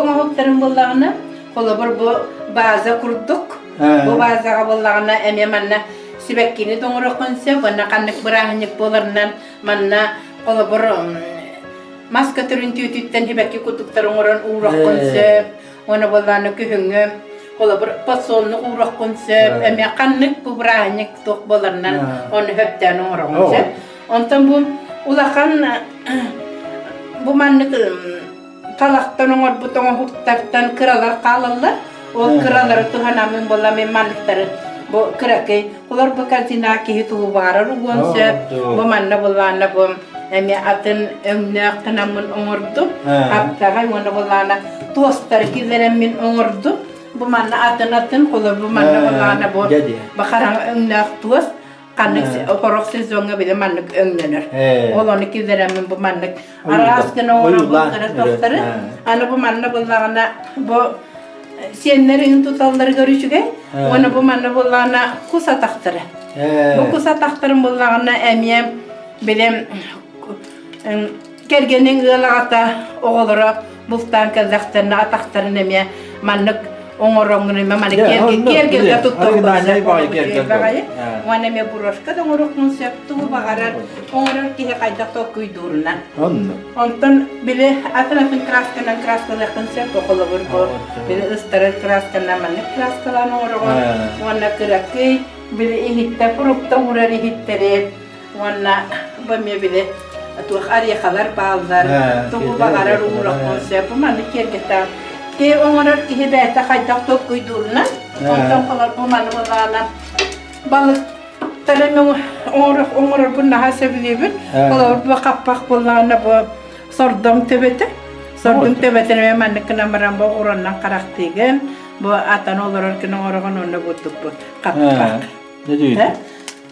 оҥоһуктарын буоллаҕына, холобур бу бааза курдук. Бу баазаҕа буоллаҕына эмиэ манна сибэккини тоҥоруоххун сөп уонна ханнык бырааһынньык буоларынан манна холобур мас көтөрүн түүтүттэн сибэкки курдуктары оҥорон ууруоххун сөп. Уонна буоллаҕына күһүҥҥү холобур подсолнух ууруоххун сөп. Эмиэ ханнык бу бырааһынньык туох буоларынан ону сөптөөн оҥороҕун сөп. Онтон бу улахан бу маннык талахтан оҥорбут оҥоһуктартан кыралар хаалаллар. Ол кыралары туһанаммын буолла мин манныктары бу кыракый олор бу корзина киһи тугу баҕарар угуон сөп. Бу манна буллаана бу эмиэ атын өҥнөөх гынаммын оҥордум. Хаптаҕай уонна буллаана туостары киллэрэммин оҥордум. Бу манна атын атын холор бу манна буллаана бу бахараҥа өҥнөөх туос ханнык хорох сезоҥҥа били маннык өҥнөнөр. Ол ону киллэрэммин бу маннык араас гына оҥоробун кыра тохтары. Аны бу манна буллаҕына бу сиэннэр туталларыгар үчүгэй. Уонна бу манна буллаҕына кус атахтара. Бу кус атахтарын буллаҕына эмиэ били Кэргэниҥ ыал аҕата оҕолоро бултаан кэллэхтэринэ атахтарын эмиэ маннык оҥороҥҥун эмиэ маннык киэргэлгэ туттуоххун сөп уонна эмиэ брошка да оҥоруоххун сөп тугу баҕарар оҥорор киһи хайдах толкуйдуурунан онтон били атын атын красканан краскалыаххын сөп холобур бу били ыстарар красканан маннык краскалаан оҥороҕун уонна кыракый били иһиттэ фрукта уурар иһиттэри Уонна бу эмиэ били туох орехалар бааллар, тугу баҕарар уураххын сөп. Бу маннык киэргэттээх. Киһи оҥорор киһи бэйэтэ хайдах толкуйдуурунан, онтон холор бу маны былаана балыктары оҥорорбун наһаа сөбүлүүбүн. Холобур бу хаппах буоллаҕына бу сордоҥ төбөтө. Сордоҥ төбөтүн эмиэ маннык гынан баран бу ураннан харахтыыгын, бу атан олорор гына оҥороҕун уонна бурдук бу хаппах.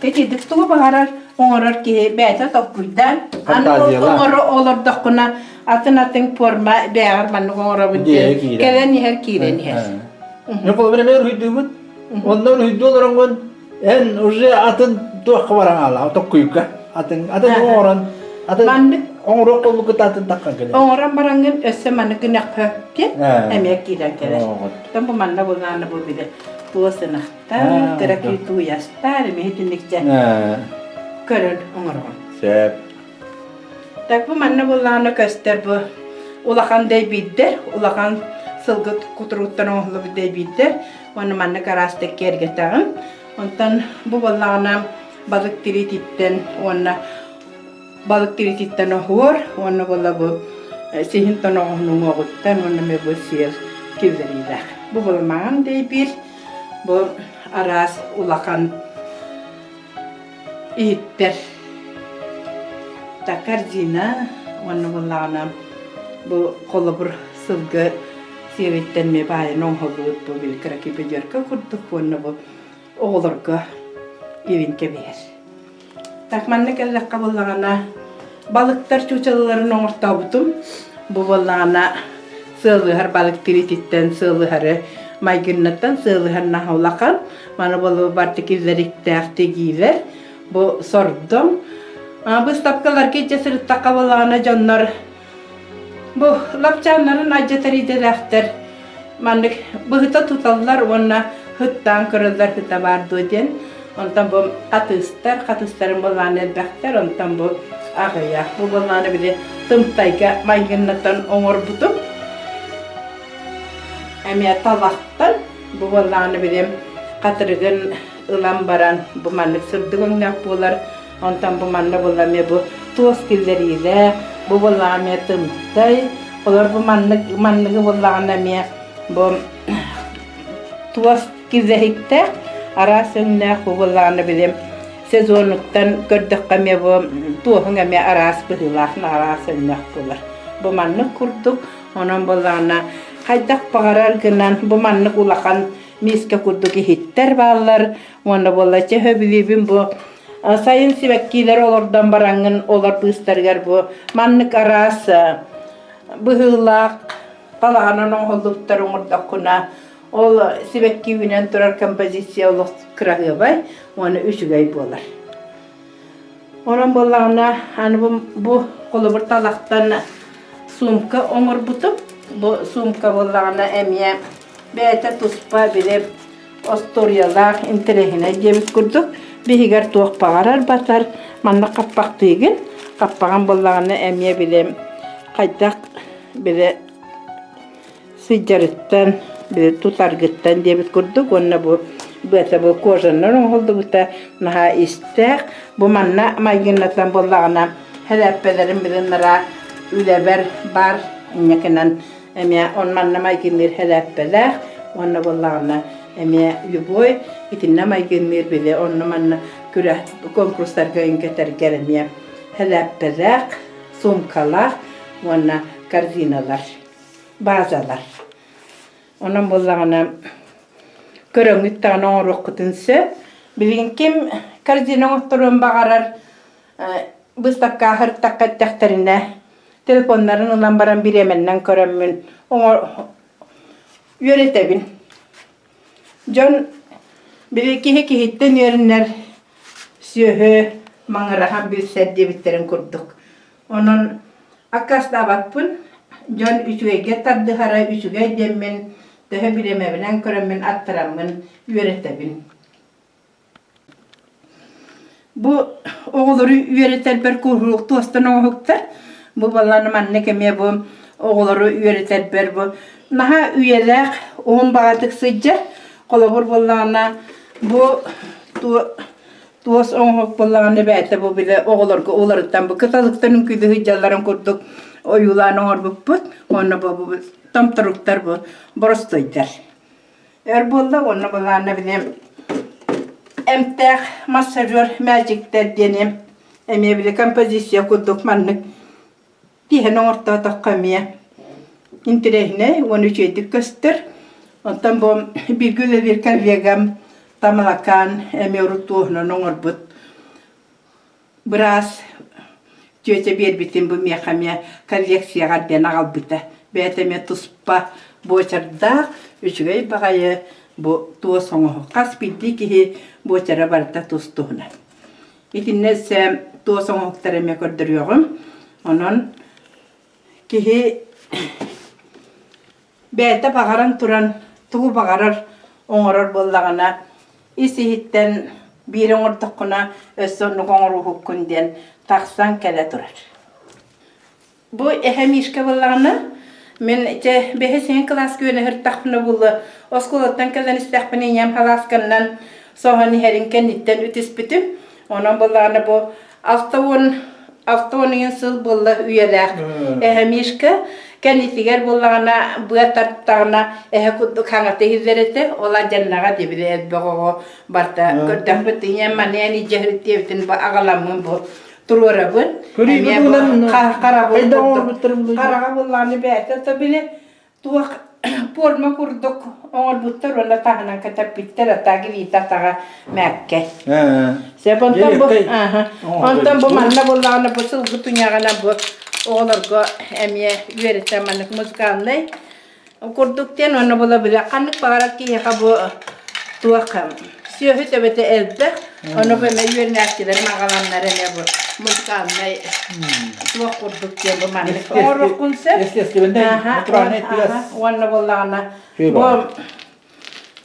Итинник тугу баҕарар оҥорор киһи бэйэтэ толкуйдаан, аны ол оҥоро олордоххуна атын-атын пуорма бэйэҕэр маннык оҥоробут диэн кэлэн иһэр, киирэн иһэр. Ну, половина уруйдуубут. Онно уруйдуу олороҥҥун эн уже атын туохха баран аала токкуйга атын атын оҥорон атын Маннык оҥоруох буолбуккут атын таххан кэлэр. Оҥорон бараҥҥын өссө маннык гынахха диэн эмиэ киирэн кэлэр. Оттон бу манна булааны бу били туос ынах кыра тууйастар эмиэ итинникчэ көрөн оҥороҕун. Сөп. Так бу манна буоллаҕына көстөр бу улахан дэйбиирдэр, улахан сылгы кутуругуттан оҥоһуллубут дэйбиирдэр уонна маннык араастык киэргэтэҕин. Онтон бу буоллаҕына балык тириититтэн уонна балык тириититтэн оһуор уонна буолла бу сиһин тоноҕоһун уҥуоҕуттан уонна эмиэ бу сиэл киллэриилээх. Бу буолла дэйбиир Бу араас улахан иһиттэр корзина уонна буоллаҕына бу холобур сылгы сиэриттэн эмиэ баайан оҥоһуллубут бу били кыракый бөдүөркэ курдук уонна бу оҕолорго илин кэбиһэр. Так манна кэллэххэ буоллаҕына балыктар чуучалаларын оҥортообутум. Бу буоллаҕына сыалыһар балык тириититтэн сыалыһары майгыннаттан сыалыһар наһаа улахан. Маны буолуо барты киллэриктээх тигиилэр. Бу сордоҥ. Быыстапкаларга илдьэ сырыттахха буоллаҕына дьоннор Бу лапчааннарын алдьатар идэлээхтэр маннык быһыта туталлар уонна һыттаан көрөллөр һыта баар дуо диэн. Онтон бу хатыыстар, хатыыстарын былаана элбэхтэр, онтон бу аҕыйах. Бу былааны били тымтайга майгыннатан оҥорбутум. Эмиэ талахтан бу былааны били хатырыгын ылан баран бу маннык сырдык өҥнөөх буолар Онтон бу манна буолла эмиэ бу туос киллэриилээх, бу буоллаҕа эмиэ тымтай, олор бу маннык манныгы буоллаҕына эмиэ бу туос киллэһиктээх, араас өҥнөөх бу буоллаҕына били сезонуттан көрдөххө эмиэ бу туоһуҥ эмиэ араас быһыылаах, араас өҥнөөх буолар. Бу маннык курдук, онон буоллаҕына хайдах баҕарар гынан бу маннык улахан миискэ курдук иһиттэр бааллар уонна буолла чэ сөбүлүүбүн бу Сайын сибэккилэри олордон бараҥҥын олор быыстарыгар бу маннык араас быһыылаах балаҕанан оҥоһуллубуттар оҥордоххуна ол сибэкки үүнэн турар композиция олох кыраһыабай уонна үчүгэй буолар. Онон буоллаҕына аны бу, бу холобур талахтан сумка оҥорбутум. Бу суумка буоллаҕына эмиэ бэйэтэ туспа били остуоруйалаах интэриэһинэй диэбит курдук биһигэр туох баҕарар батар манна хаппахтыыгын хаппаҕын буоллаҕына эмиэ били хайдах били сылдьарыттан били тутаргыттан диэбит курдук уонна бу быата бу кожанан оҥоһуллубута наһаа истээх бу манна майгыннатан буоллаҕына Һэлээппэлэрим билиннара үлэбэр баар инньэкинэн эмиэ он манна майгынныыр һэлээппэлээх уонна буоллаҕына эмиэ любой итиннэ майгынныыр били онно манна күрэх конкурстарга үҥкэтэргэр эмиэ һэлээппэлээх суумкалаах уонна корзиналар базалар онон буоллаҕына көрөҥҥүт даҕаны оҥоруоххутун сөп билигин ким корзина оҥотторуон баҕарар Быыстапкаҕа эттэхтэринэ, телефоннарын ылан баран бириэмэннэн көрөммүн үөрэтэбин. Дьон били киһи киһиттэн үөрэнэр сүөһү маҥыраһан билсэр диэбиттэрин курдук. Онон аккаастаабаппын, дьон үчүгэйгэ тардыһара үчүгэй диэммин, төһө бириэмэбинэн көрөммүн аттараммын үөрэтэбин. Бу оҕолору үөрэтэрбэр куруһуок туостан оҥоһуктар. Бу балланы маннык эмиэ бу оҕолору үөрэтэрбэр бу наһаа үйэлээх уһун баҕатык сылдьар. Холобур буоллаҕына бу туос оҥоһук буоллаҕына бэйэтэ бу били оҕолорго уларыттан бу кыталыктан үҥкүүлүү сылдьалларын курдук ойуулаан оҥорбуппут. Уонна бу томторуктар бу боростуойдар. Өр буолла уонна былаана били эмтээх массажер мээчиктэр диэни эмиэ били композиция курдук маннык тиһэн оҥортоотоххо эмиэ интэриэһинэй уонна үчүгэйдик көстөр. Оттон бу бииргэ үлэлиир коллегам Тамалакаан эмиэ урут туоһунан оҥорбут Быраас тетя биэрбитин бу миэхэ эмиэ коллекцияҕа диэн аҕалбыта. Бэйэтэ эмиэ туспа буочардаах, үчүгэй баҕайы бу туос оҥоһук. Хас биирдии киһи буочара барыта тус-туһунан. Итиннэ өссө туос оҥоһуктары эмиэ көрдөрүөҕүм. Онон киһи Бэйэтэ баҕаран туран тугу баҕарар оҥорор буоллаҕына, ис-иһиттэн биири оҥордоххуна өссө оннук оҥоруоһуккун диэн тахсан кэлэ турар. Бу эһэ Мишка буоллаҕына, мин чэ бэһис иһин кылааска үөрэнэ сырыттахпына буолуо, оскуолаттан кэлэн истэхпинэ ийэм халаасканнан соһон иһэрин кэнниттэн үтүспүтүм. Онон буоллаҕына бу 60 60 сыл буолла үйэлээх эһэ Мишка кэннитигэр буоллаҕына быа тартаҕына эһэ курдук хаҥата иһиллэр этэ. Ол адьаннаҕа дибили элбэх оҕо барда көрдөхпүт ийэм маныан илдьэһирит диэбитин бу аҕаламмын бу туруорабын. Эмиэ бу хараҕа буллаҕына бэйэтэ то били туох пуорма курдук оҥорбуттар уонна таһынан кэтэппиттэр атаа илиитэ атаҕа мээккэ. Сөп онтон бу онтон бу манна буоллаҕына бу сылгы туйаҕына бу оҕолорго эмиэ үөрэтэ маннык музыкальнай курдук диэн уонна була билэ ханнык баҕарар киһиэхэ бу туох сүөһү төбөтө элбэх ону бу эмэ үөрэнээччилэрим аҕаланнар эмиэ бу музыкальнай туох курдук диэн бу маннык оҥоруоххун сөп Естественнэй тыас уонна буоллаҕына бу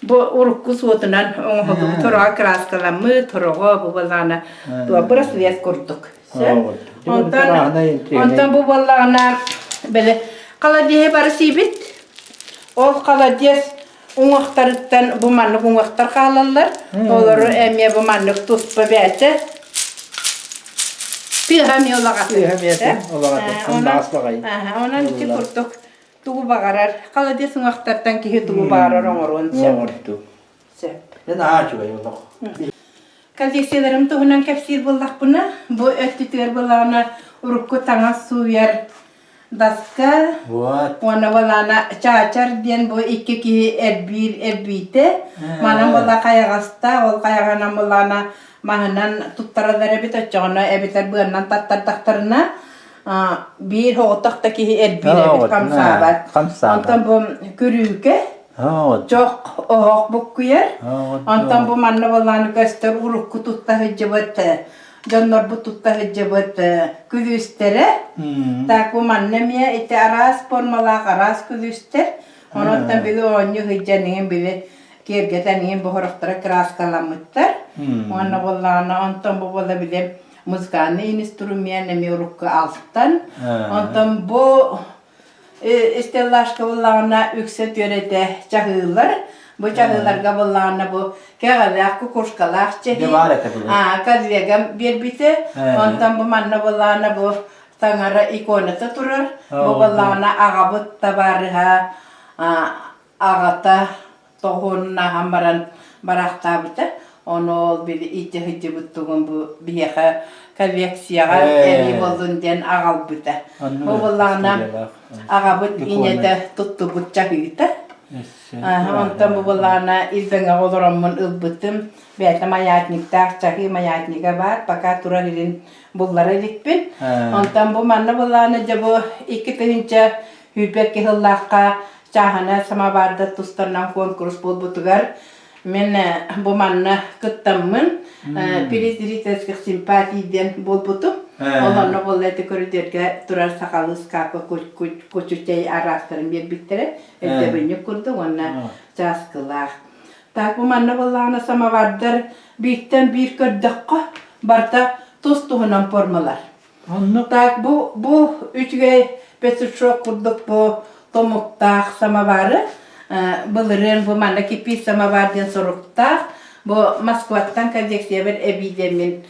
бу урукку суотунан оҥоһуллубут тороҕо кырааскаламмыт тороҕо бу буоллаҕына туох браслет курдук сөп онтон онтон бу буоллаҕына били холодеһы бары сиибит ол холодец уҥуохтарыттан бу маннык уҥуохтар хаалаллар. Олору эмиэ бу маннык туспа бээтэ. Тыаһа эмиэ улаҕатын. Тыаһа эмиэ улаҕатын. Сымнаҕас баҕайы. Онон ити курдук тугу баҕарар, холодец уҥуохтартан киһи тугу баҕарар оҥоруон сөп. Оҥорду. Сөп. Дьэ наһаа үчүгэй олох. Коллекцияларым туһунан кэпсиир буоллахпына, бу өттүтүгэр буоллаҕына урукку таҥас сууйар Даска уонна Валана Чаачар диэн бу икки киһи эрбиир эрбиитэ. Манан буолла хайаҕаста, ол хайаҕанан буоллаҕына маһынан туттараллар эбит, оччоҕуна эбэтэр быаннан таттардахтарына биир соҕотох да киһи эрбиир эбит хамсаабат. Онтон бу күрүүкэ чох оһох буккуйар. Онтон бу манна буоллаҕына көстөр урукку тутта сылдьыбыт. дьоннорбут тутта сылдьыбыт күлүүстэрэ. Так бу манна эмиэ ити араас формалаах араас күлүүстэр. Онон били оонньуу сылдьан иһин били киэргэтэн иһин бу сорохторо кырааскаламмыттар. Уонна буоллаҕына онтон бу буола били музыкальный инструмент эмиэ урукку алтан. Онтон бу Стеллажка буллаҕына үксэ түөрэтэ чаһыылар. Бу чаһыыларга буллаҕына бу кэҕэлээх, кукушкалаах чэһии. Аа, коллегам биэрбитэ. Онтон бу манна буллаҕына бу таҥара иконата турар. Бу буллаҕына аҕабыт табаарыһа аҕата тоһуоннааһан баран бараахтаабыта. Ону ол били илдьэ сылдьыбыт тугун бу биһиэхэ коллекцияҕа эбии буоллун диэн аҕалбыта. Бу буоллаҕына аҕабыт ийэтэ туттубут чаһыыта. Онтон бу буоллаҕына Илбэҥэҕэ олороммун ылбытым. Бэйэтэ маятниктаах чаһыы маятнига баар, пока турар илин буллара иликпин. Онтон бу манна буоллаҕына дьэ бу 2022 сыллаахха чааһына самовардар тустарынан куонкурус буолбутугар мин бу манна кыттаммын приз зрительских симпатий диэн буолбутум. Ол онно буолла ити көрүдүөргэ турар сахалыы скапа кучу чэй араастарын биэрбиттэрэ өйдөбүнньүк курдук уонна чааскылаах. Так бу манна буоллаҕына самовардар бииртэн биир көрдөххө барыта тус-туһунан формалар. Оннук. Так, бу, бу үчүгэй петушок курдук бу томуктаах самовары былырыын бу манна кипит самовар диэн соруктаах бу Москваттан коллекциябар эбиидэммин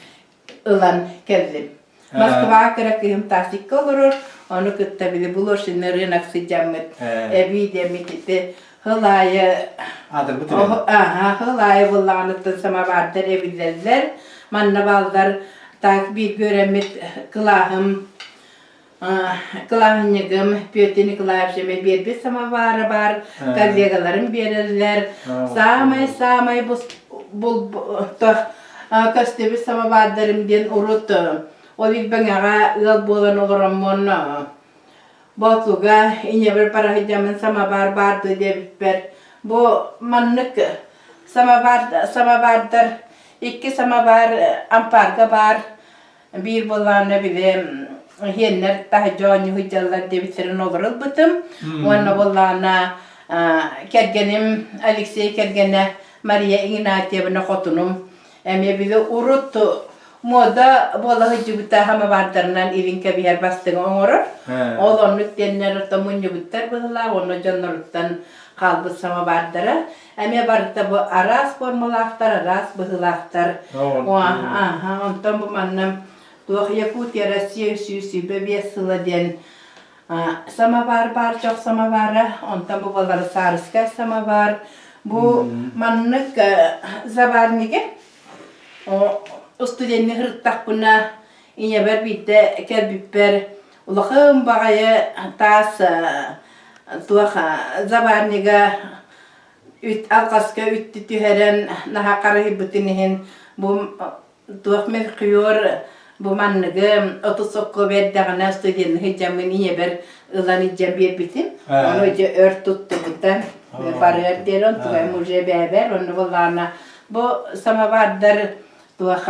ылан кэллим. Москваҕа кыра кыыһым Тасикка олорор, ону кытта били булошинный рынок сыдьаммыт эбиидэммит ити Сыл аайы Аатырбыт үлэ. Аха, сыл аайы буллаҕыныттан самовардар эбиллэллэр. Манна бааллар так бииргэ үөрэммит кылааһым кылааһынньыгым Петр Николаевич эмэ биэрбит самовара баар, коллегаларым биэрэллэр. Саамай-саамай көстүбүт самовардарым диэн урут ол Илбэҥэҕэ ыал буолан олороммун Боотулга ийэбэр бараһыйдьаммын самовар баар дуо диэбиппэр, бу маннык самовар самовардар икки самовар ампаарга баар, биир буоллаҕына били иһиэннэр таһырдьа оонньуу сылдьаллар диэбиттэрин олоро ылбытым. Уонна буоллаҕына кэргэним Алексей кэргэнэ Мария Игнатьевна хотунум Эмиэ били урут муода буола сылдьыбыта самовардарынан илин кэбиһэр бастыҥы оҥорор. Ол оннук диэннэр оттон мунньубуттар быһыылаах уонна дьонноруттан хаалбыт самовардара. Эмиэ барыта бу араас формалаахтар, араас быһыылаахтар. Аха, онтон бу манна туох Якутия Россия 125 сыла диэн Самовар баар, чох самовара, онтон бу буолар саарыскай самовар. Бу маннык заварнига студенни сырыттахпына ийэбэр биирдэ кэлбиппэр улахан баҕайы таас туох заварнига үт алҕаска үттү түһэрэн наһаа харыһыйбытын иһин бу Туох мельхиор бу манныгы 30 сокко биэрдэҕинэ студенны сылдьаммын ийэбэр ылан илдьэн биэрбитим. Ону дьэ өр туттубута. Барыар диэри онтугайым уже бээбэр. Онно буоллаҕына бу самовардар туох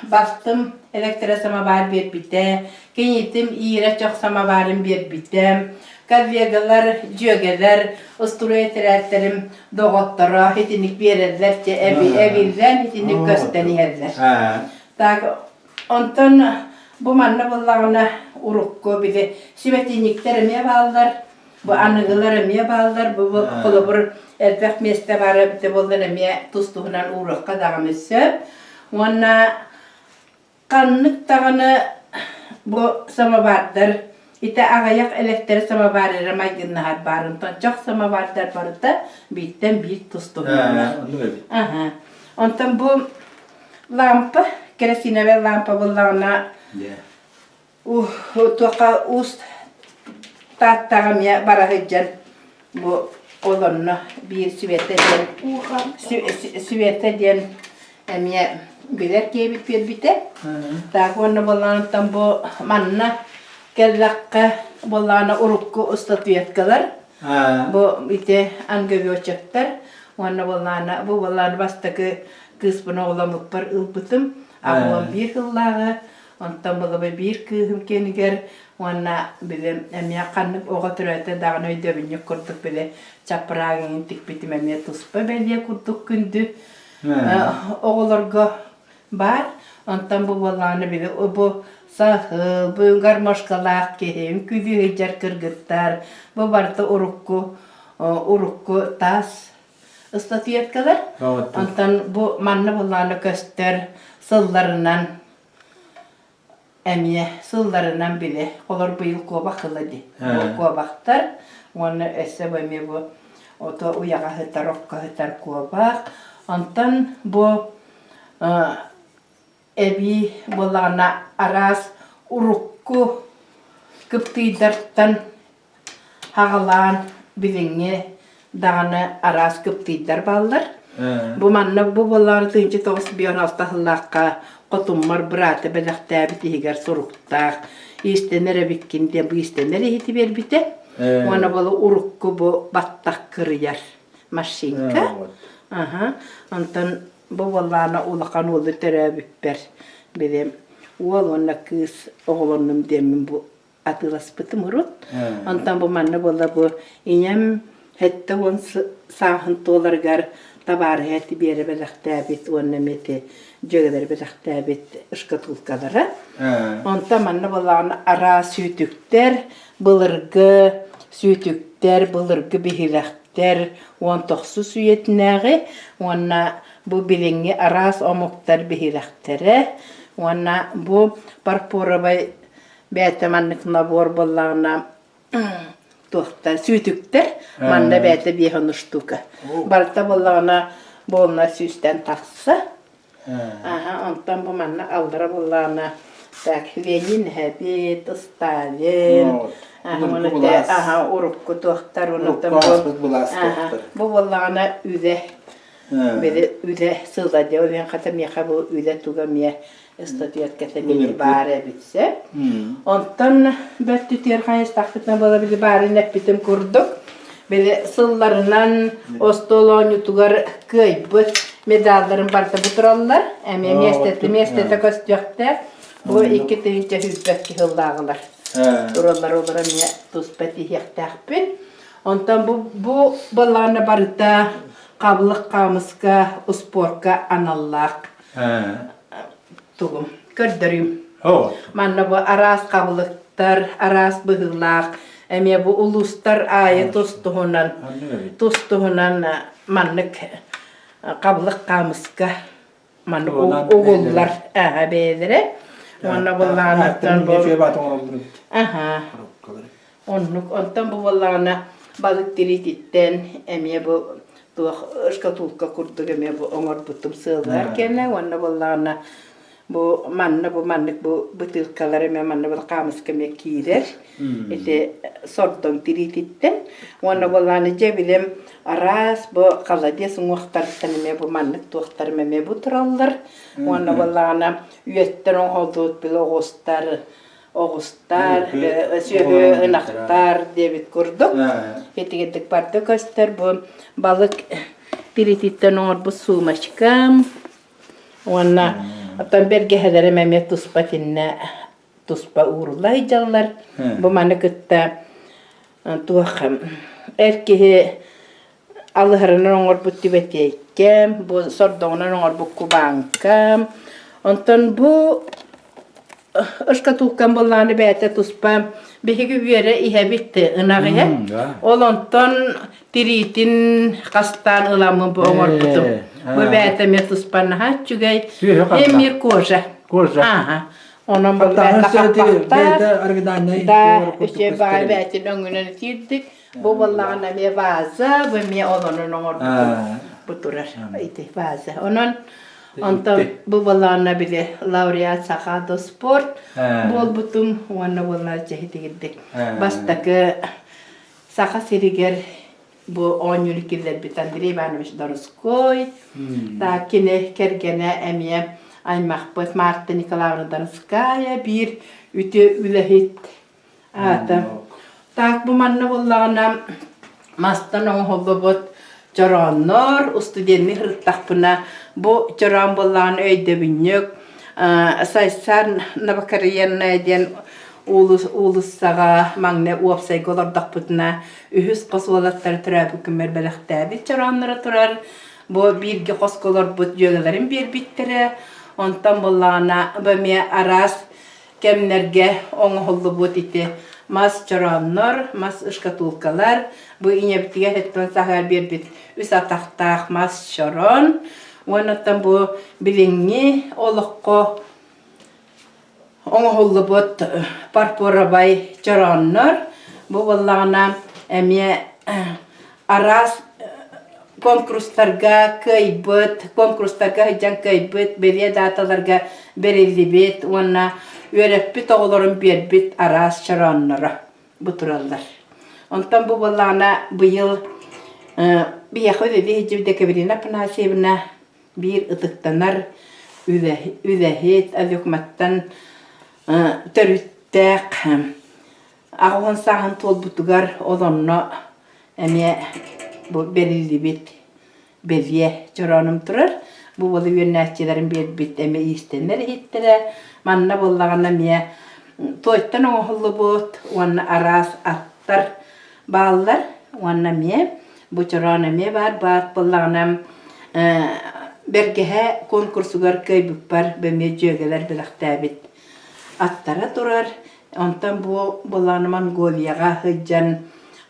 бастым электросамовар биэрбитэ, кинитим иирэ чох самоварын биэрбитэ, коллегалар, дьүөгэлэр, устуруй этэрээттэрим доҕотторо итинник биэрэллэр дьэ эбиллэн итинник көстөн иһэллэр. Так онтон бу манна буллаҕына урукку били сибэтинньиктэр эмиэ бааллар, бу аныгылар эмиэ бааллар, бу холобур элбэх миэстэ баара эбитэ буоллар эмиэ тус-туһунан ууруохха даҕаны сөп. Уонна Ханнык даҕаны бу самовардар ити аҕыйах электро самовар эрэ майгыннаһар баар, онтон чох самовардар барыта бииртэн биир тус-туһунаннар. Аһа. Онтон бу лампа, керосиновай лампа буоллаҕына Туохха уус Тааттаҕа эмиэ бара сылдьан бу олонно биир Света диэн Света диэн эмиэ билэр киһибит биэрбитэ. Так уонна буоллаҕыттан бу манна кэллэххэ буоллаҕына урукку статуэткалар бу ити ангелочектар уонна буоллаҕына бу буоллаҕына бастакы кыыспын оҕоломмуппар ылбытым. 81 сыллааҕы, онтон булаба биир кыыһым киэнигэр уонна били эмиэ ханнык оҕо төрөөтө даҕаны өйдөбүнньүк курдук били чаппыраагын тикпитим эмиэ туспа бэлиэ курдук күндү оҕолорго баар. Онтон бу буоллаҕына били бу саһыл, бу гармошкалаах киһи, үҥкүүлүү сылдьар кыргыттар, бу барыта урукку урукку таас ыстатыйаткалар. Онтон бу манна буоллаҕына көстөр сылларынан эмиэ сылларынан били олор быйыл куобах ыла дии. Бу куобахтар уонна өссө бу эмиэ бу ото уйаҕа сытар, окко сытар куобах. Онтон бу эбии буоллаҕына араас урукку кыптыйдартан Аҕалаан билиҥҥи даҕаны араас кыптыйдар бааллар. Бу манна бу буоллаҕына 1996 сыллаахха хотуммар быраата бэлэхтээбит иһигэр суруктаах иистэнэр эбиккин диэн бу иистэнэр иһити биэрбитэ. Уонна буола урукку бу баттах кырыйар машинка. Аха. Онтон бу буоллаҕына улахан уолу төрөөбүппэр били уол уонна кыыс оҕолоннум диэммин бу атыыласпытым урут. Онтон бу манна буолла бу ийэм 70 сааһын туоларыгар табаарыһа эти биэрэ бэлэхтээбит уонна эмиэ ити дьүөгэлэри бэлэхтээбит шкатулкалара. Онтон манна буоллаҕына араас сүүтүктэр, былыргы сүүтүктэр, былыргы биһилэхтэр 19 үйэтинээҕи уонна бу билиҥҥи араас омуктар биһилэхтэрэ уонна бу парфоровай Бэйэтэ маннык набор буоллаҕына туохтар сүүтүктэр манна бэйэтэ 50 штука. Барыта буоллаҕына буолна сүүстэн тахса. Аха, онтон бу манна аллара буоллаҕына так Ленин эһэбит, Сталин, аха, урукку туохтар, онтон бу бу буоллаҕына үлэ били үлэ сыла дьэ ол хата миэхэ бу үлэ туга эмиэ ыстатыйатката мини баар эбитсэ. Онтон бөртүтүөр хайыстахпытына буола били баарын эппитим курдук били сылларынан остуол оонньуутугар кыайбыт медалларын барыта бу тураллар. Эмиэ миэстэтэ миэстэтэ көстүөхтээх. Бу 2022 сыллааҕылар тураллар олор эмиэ туспа тиһиэхтээхпин. Онтон бу бу былаана барыта хабылык хаамыска успуорка аналлаах тугум көрдөрүүм. Манна бу араас хабылыктар, араас быһыылаах, эмиэ бу улуустар аайы тус-туһунан тус-туһунан маннык хабылык хаамыска маннык угуллар аха бэйэлэрэ. Уонна буоллаҕына бу аха Оннук. Онтон бу буоллаҕына балык тириититтэн эмиэ бу туох шкатулка курдук эмиэ бу оҥорбутум сыаллар кэнэ уонна буоллаҕына бу манна бу маннык бу бытыылкалар эмиэ манна бу хаамыска эмиэ киирэр ити сордоҥ тириититтэн уонна буоллаҕына дьэ билим араас бу холодец уҥуохтарыттан эмиэ бу маннык туохтарым эмиэ бу тураллар уонна буоллаҕына үөттэн оҥоһуллубут били оҕустар оҕустар, сүөһү ынахтар диэбит курдук. Итигирдик барда көстөр бу балык тирититтэн оҥорбут суумачкам уонна оттон бэргэһэлэрим эмиэ туспа итиннэ туспа уурулла сылдьаллар. Бу маны кытта туох эр киһи алыһарынан оҥорбут түбэтиэйкэм, бу сордоҥунан оҥорбут кубааҥкам. Онтон бу ышкатулкам буоллаҕына бэйэтэ туспа биһиги үөрэ иһэбит ынах иһэ. Ол онтон тириитин хастаан ыламмын бу оҥорбутум. Бу бэйэтэ эмиэ туспа наһаа үчүгэй. Эмиэ кожа. Кожа. Ааха. Онон бу бэйэтэ хаппахтаах. Да, үчүгэй баҕайы бэйэтин өҥүнэн итиирдик. Бу буоллаҕына эмиэ ваза, бу эмиэ олонон оҥорбутум бу турар ити ваза. Онон онтон бу буоллаҕына били лауреат Сахаада спорт буолбутум уонна буолла чэһитигирдик бастакы Саха сиригэр бу оонньууну киллэрбит Андрей Иванович Донской, так кини кэргэнэ эмиэ аймахпыт Марта Николаевна Донская биир үтүө үлэһит Аата так бу манна буоллаҕына мастан оҥоһуллубут чорооннор, студенныы сырыттахпына бу чороон буоллаҕына өйдөбүнньүк. Сайсаар Новокореенная диэн уулуссаҕа маҥнай уопсайга олордохпутуна үһүс хос уолаттары төрөөбүт күммэр бэлэхтээбит чороонноро турар. Бу бииргэ хоско олорбут дьүөгэлэрим биэрбиттэрэ. Онтон буоллаҕына бу эмиэ араас кэмнэргэ оҥоһуллубут ити мас чорооннор, мас шкатулкалар, бу ийэбитигэр эттэн саһыар биэрбит үс атахтаах мас чороон уонна оттон бу билиҥҥи олоххо оҥоһуллубут фарфоровай чорооннор бу буоллаҕына эмиэ араас конкурстарга кыайбыт, конкурстарга сылдьан кыайбыт, бэлиэ дааталарга бэриллибит уонна үөрэппит оҕолорун биэрбит араас чороонноро бу тураллар. Онтон бу буоллаҕына быйыл биһиэхэ үлэлии сылдьыбыт Екатерина Афанасьевна биир ытыктанар үлэһит, Алюкматтан төрүттээх 80 сааһын туолбутугар ол онно эмиэ бу бэриллибит бэлиэ чороонум турар. Бу уолу үөрэнээччилэрим биэрбит эмиэ иистэнэр иһиттэрэ. Манна буоллаҕына эмиэ туойтан оҥоһуллубут уонна араас аттар бааллар. Уонна эмиэ бу чороон эмиэ баар баар буоллаҕына бэргэһэ конкурсугар кыайбыппар эмиэ дьүөгэлэр бэлэхтээбит аттара турар. Онтон бу былаан Монголияҕа сылдьан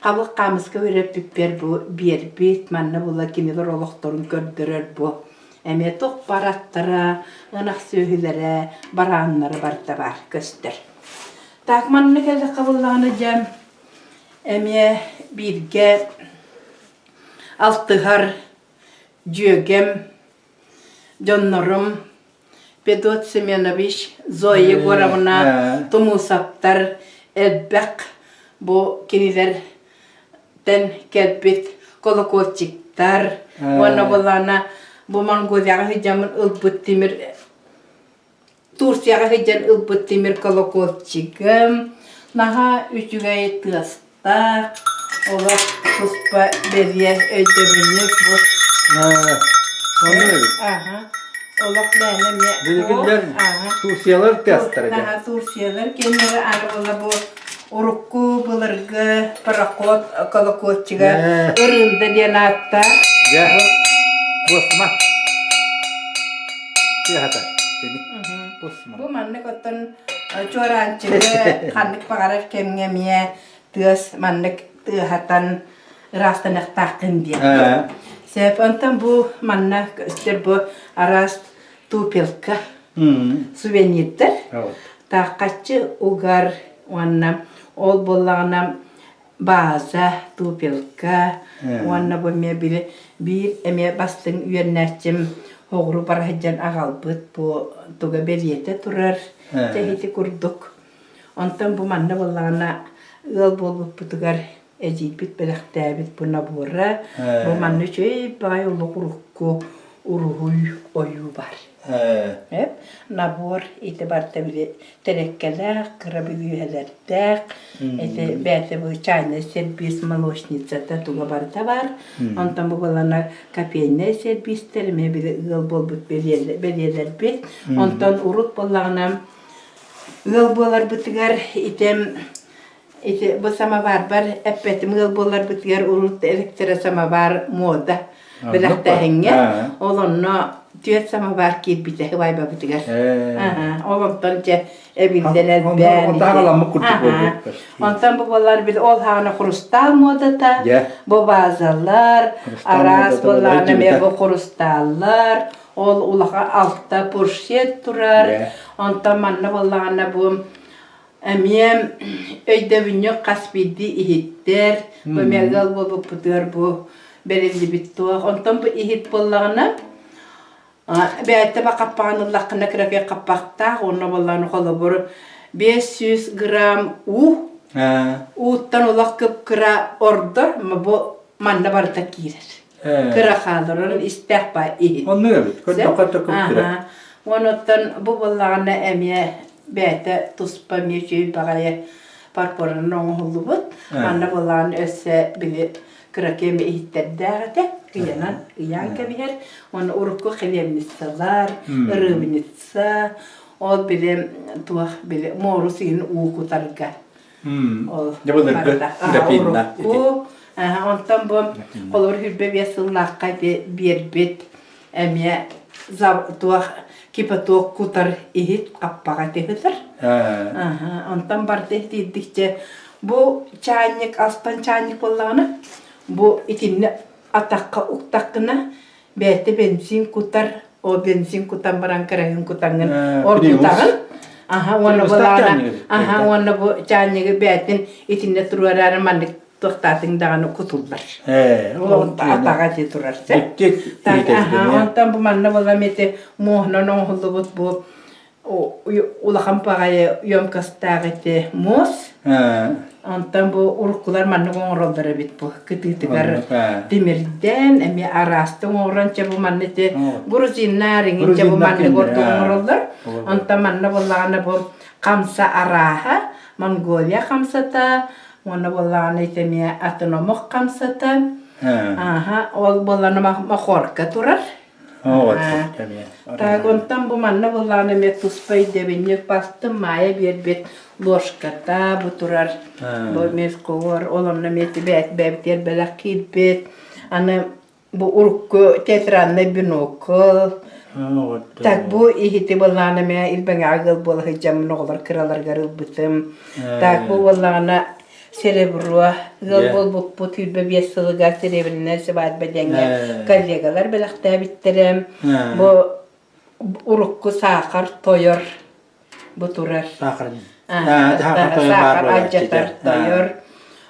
хабыл хаамыска үөрэппиппэр бу биэрбит, манна була кинилэр олохторун көрдөрөр бу эмиэ туох бараттара, ынах сүөһүлэрэ, барааннара барыта баар көстөр. Так манна кэллэххэ буоллаҕына дьэ эмиэ бииргэ алтыһар дьүөгэм, дьоннорум Петр Семенович, Зоя Егоровна Тумусовтар элбэх бу кинилэртэн кэлбит колокольчиктар уонна буоллаҕына бу Монголияҕа сылдьаммын ылбыт тимир Турцияҕа сылдьан ылбыт тимир колокольчигым наһаа үчүгэй тыастаах олох туспа бэлиэ өйдөбүнньүк бу Оннук эбит. Аха. Олох мээнэ эмиэ Билигиннэр Турциялар тыастара дьэ. Наһаа Турциялар кэннэрэ аны була бу урукку былыргы пароход колокольчига Ырыында диэн ааттаах. Дьэ, буосма. Тыаһата. Бу маннык оттон чуораанчыгы ханнык баҕарар кэмҥэ эмиэ тыас маннык тыаһатан ыраастаныахтааххын диэн. Сөп, онтон бу манна көстөр бу араас тупелка сувенирдэр тааххаччы угар уонна ол буоллаҕына бааза, тупелка уонна бу эмиэ били биир эмиэ бастыҥ үөрэнээччим оҕуру бара сылдьан аҕалбыт бу туга бэлиэтэ турар дьэ ити курдук. Онтон бу манна буоллаҕына ыал буолбуппутугар эдьиийбит бэлэхтээбит бу набора бу манна үчүгэй баҕайы олох урукку уруһуй ойуу бар. Набор ити барыта били тэрэккэлээх, кыра бүлүүһэлэрдээх, ити бэйэтэ бу чайный сервиз молочницата туга барыта бар. Онтон бу буолана кофейнай сервистэр эмиэ били ыал буолбут бэлиэлэрбит. Онтон урут буоллаҕына ыал буоларбытыгар итим Ити бу самоварбар эппэтим ыал буоларбытыгар урут электросамовар муода бэлэхтээһиҥҥэ ол онно түөрт самовар киирбитэ убайбабытыгар. Ол онтон дьэ эбиллэн элбээн Онтон бу буолар бил ол хаана хрусталь муодата, бу вазалар, араас буоллаҕына эмиэ бу хрусталлар, ол улахан алта фуршет турар. Онтон манна буоллаҕына бу Эмиэ өйдөбүнньүк хас биирдии иһиттэр, бу эмиэ ыал буолбуппутугар бу бэриллибит туох. Онтон бу иһит буоллаҕына, бэйэтэ хаппаҕын ыллаххына кыракый хаппахтаах уонна буоллаҕына холобур 500 грамм уу ууттан олох кып-кыра ордор бу манна барыта киирэр. Кыра хаалар, онон истээх баа иһит. Оннук эбит, көрдөххө кып-кыра. Онуттан бу буоллаҕына эмиэ бэйэтэ туспа эмиэ үчүгэй баҕайы фарфорынан оҥоһуллубут. Манна буоллаҕына өссө били кыракый эмэ иһиттэрдээх этэ. Ыйанан ыйаан кэбиһэр. Уонна урукку хлебницалар, рыбница, ол били туох били муорус иһин уу кутарга. Ол Дьэ былыргы графинна ити. Урукку, онтон бу холобур 25 сыллаахха ити биэрбит эмиэ туох кипяток кутар иһит хаппаҕа тиһитэр. Онтон барда итиирдикчэ бу чаанньык астан чаанньык буоллаҕына бу итиннэ атахха уктаххына бэйэтэ бензин кутар ол бензин кутан баран кыраһын кутаҥҥын оргутаҕын аха уонна былаана аха уонна бу чаанньыгы бэйэтин итиннэ туруораары маннык туохтаатыҥ даҕаны кутуллар атаҕа ити турар онтон бу манна буолан ити муоһунан оҥоһуллубут бу улахан баҕайы емкостаах ити муос. Онтон бу уруккулар маннык оҥороллор эбит бу кытыытыгар тимирдэн эмиэ араасты оҥорон чэ бу манна ити грузиннар иҥин чэ бу маннык ордук оҥороллор. Онтон манна буоллаҕына бу хамса арааһа Монголия хамсата уонна буоллаҕына ити эмиэ атын омук хамсата. Ааха ол буоллаҕына махорка турар. Так, онтон бу манна буоллаҕына эмиэ туспа өйдөбүнньүк бастым Маайа биэрбит ложката бу турар бу мелкор ол онно эмиэ бэйэбитигэр бэлэх киирбит аны бу урукку театральнай бинокль так бу иһити буоллаҕына эмиэ Илбэҥэҕэ ыал буола сылдьаммын оҕолор кыраларыгар ылбытым так бу буоллаҕына Серебро ыал буолбуппут 25 сылыгар Серебряная свадьба диэҥҥэ коллегалар бэлэхтээбиттэрэ. Бу урукку саахар тойор бу турар. Саахар. Саахар алдьатар тойор.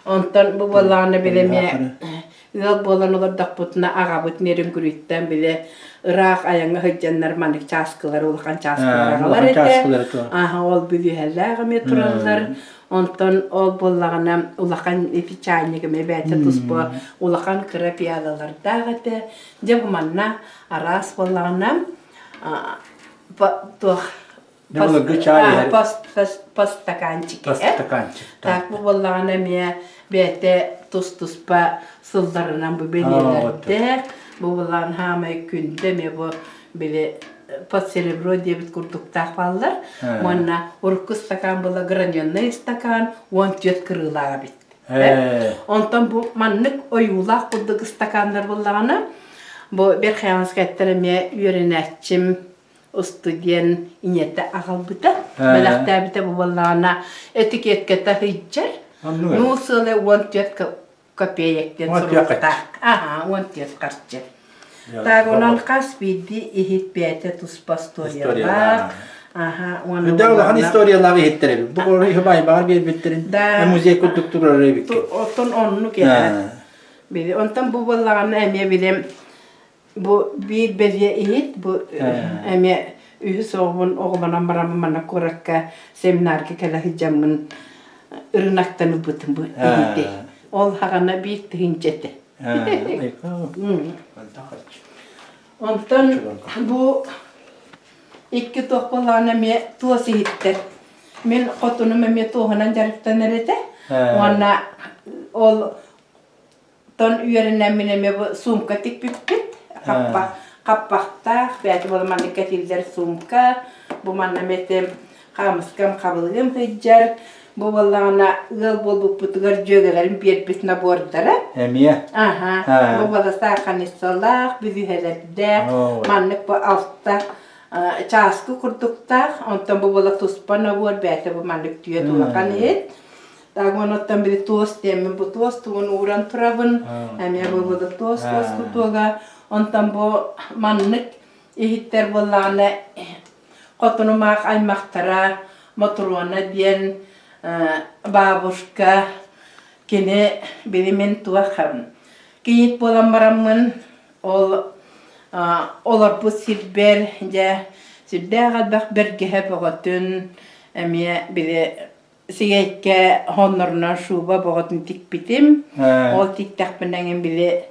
Онтон бу буоллаҕына били эмиэ Ыал буолан олордохпутуна аҕабыт Нерюнгриттэн били ыраах айаҥҥа сылдьаннар маннык чааскылары улахан чааскылары аҕалар этэ. Ааһа ол бүлүүһэлээх эмиэ тураллар. Онтон ол буоллаҕына улахан ити чаанньык эмиэ бэйэтэ туспа улахан кыра пиалалардаах этэ. Дьэ бу манна араас буоллаҕына туох Былыргы чаай иһэр. По стаканчик. По стаканчик. Так бу буоллаҕына эмиэ бэйэтэ тус-туспа сылларынан бу бэлиэлэрдээх. Бу буоллаҕына хаамай күндэ эмиэ бу били под серебро диэбит курдуктаах бааллар. Уонна урукку стакан была граненный стакан 14 кырыылаах эбит. Онтон бу маннык ойуулаах курдук стаканнар буоллаҕына бу Верхоянскайтан эмиэ үөрэнээччим устудьуон ийэтэ аҕалбыта, бэлэхтээбитэ бу буоллаҕына этикетката сылдьар. Ну сыала 14 копеек диэн суруктаах. Аха, 14 харчы. Так, онон хас биирдии иһит бэйэтэ туспа историялаах. Аха, уонна Үрдээх улахан историялаах иһиттэр эбит. Бу оҕолор биэрбиттэрин музей курдук турар эбиккин. Оттон оннук ээ. Били онтон бу буоллаҕына эмиэ билим Бу биир бэлиэ иһит, бу эмиэ үһүс оҕобун оҕолонон бараммын манна куоракка семинарга кэлэ сылдьаммын ырыынактан ылбытым бу иһити. Ол хаҕана биир тыһыынча этэ. Онтон бу икки туох буоллаҕына эмиэ туос иһиттэр. Мин хотунум эмиэ туоһунан дьарыктанар этэ. Уонна ол Тон үөрэнэммин эмиэ бу сумка тикпиппит. Хаппах, хаппахтаах, бэйэтэ буола маннык кэтиллэр сумка. Бу манна эмиэ хаамыскам хабылыгым сылдьар. Бу буоллаҕына ыал буолбуппутугар дьүөгэлэрим биэрбит набордара. Эмиэ? Аха. Бу буола сааханицалаах, бүлүүһэлэрдээх, маннык бу алта чааскы курдуктаах. Онтон бу буола туспа набор, бэйэтэ бу маннык түөрт улахан иһит. Так онуттан били туос диэммин бу туос тугун ууран турабын. Эмиэ бу буду туос туос кутуга. Онтон бу маннык иһиттэр буоллаҕына хотунумаах аймахтара Мотуруона диэн бабушка кини били мин туох кийиит буолан бараммын ол олорбут сирбэр дьэ сүрдээх элбэх бэргэһэ бөҕөтүн эмиэ били сигэйкэ хоннорунан шуба боҕотун тикпитим. Ол тиктэхпинэ эҥин били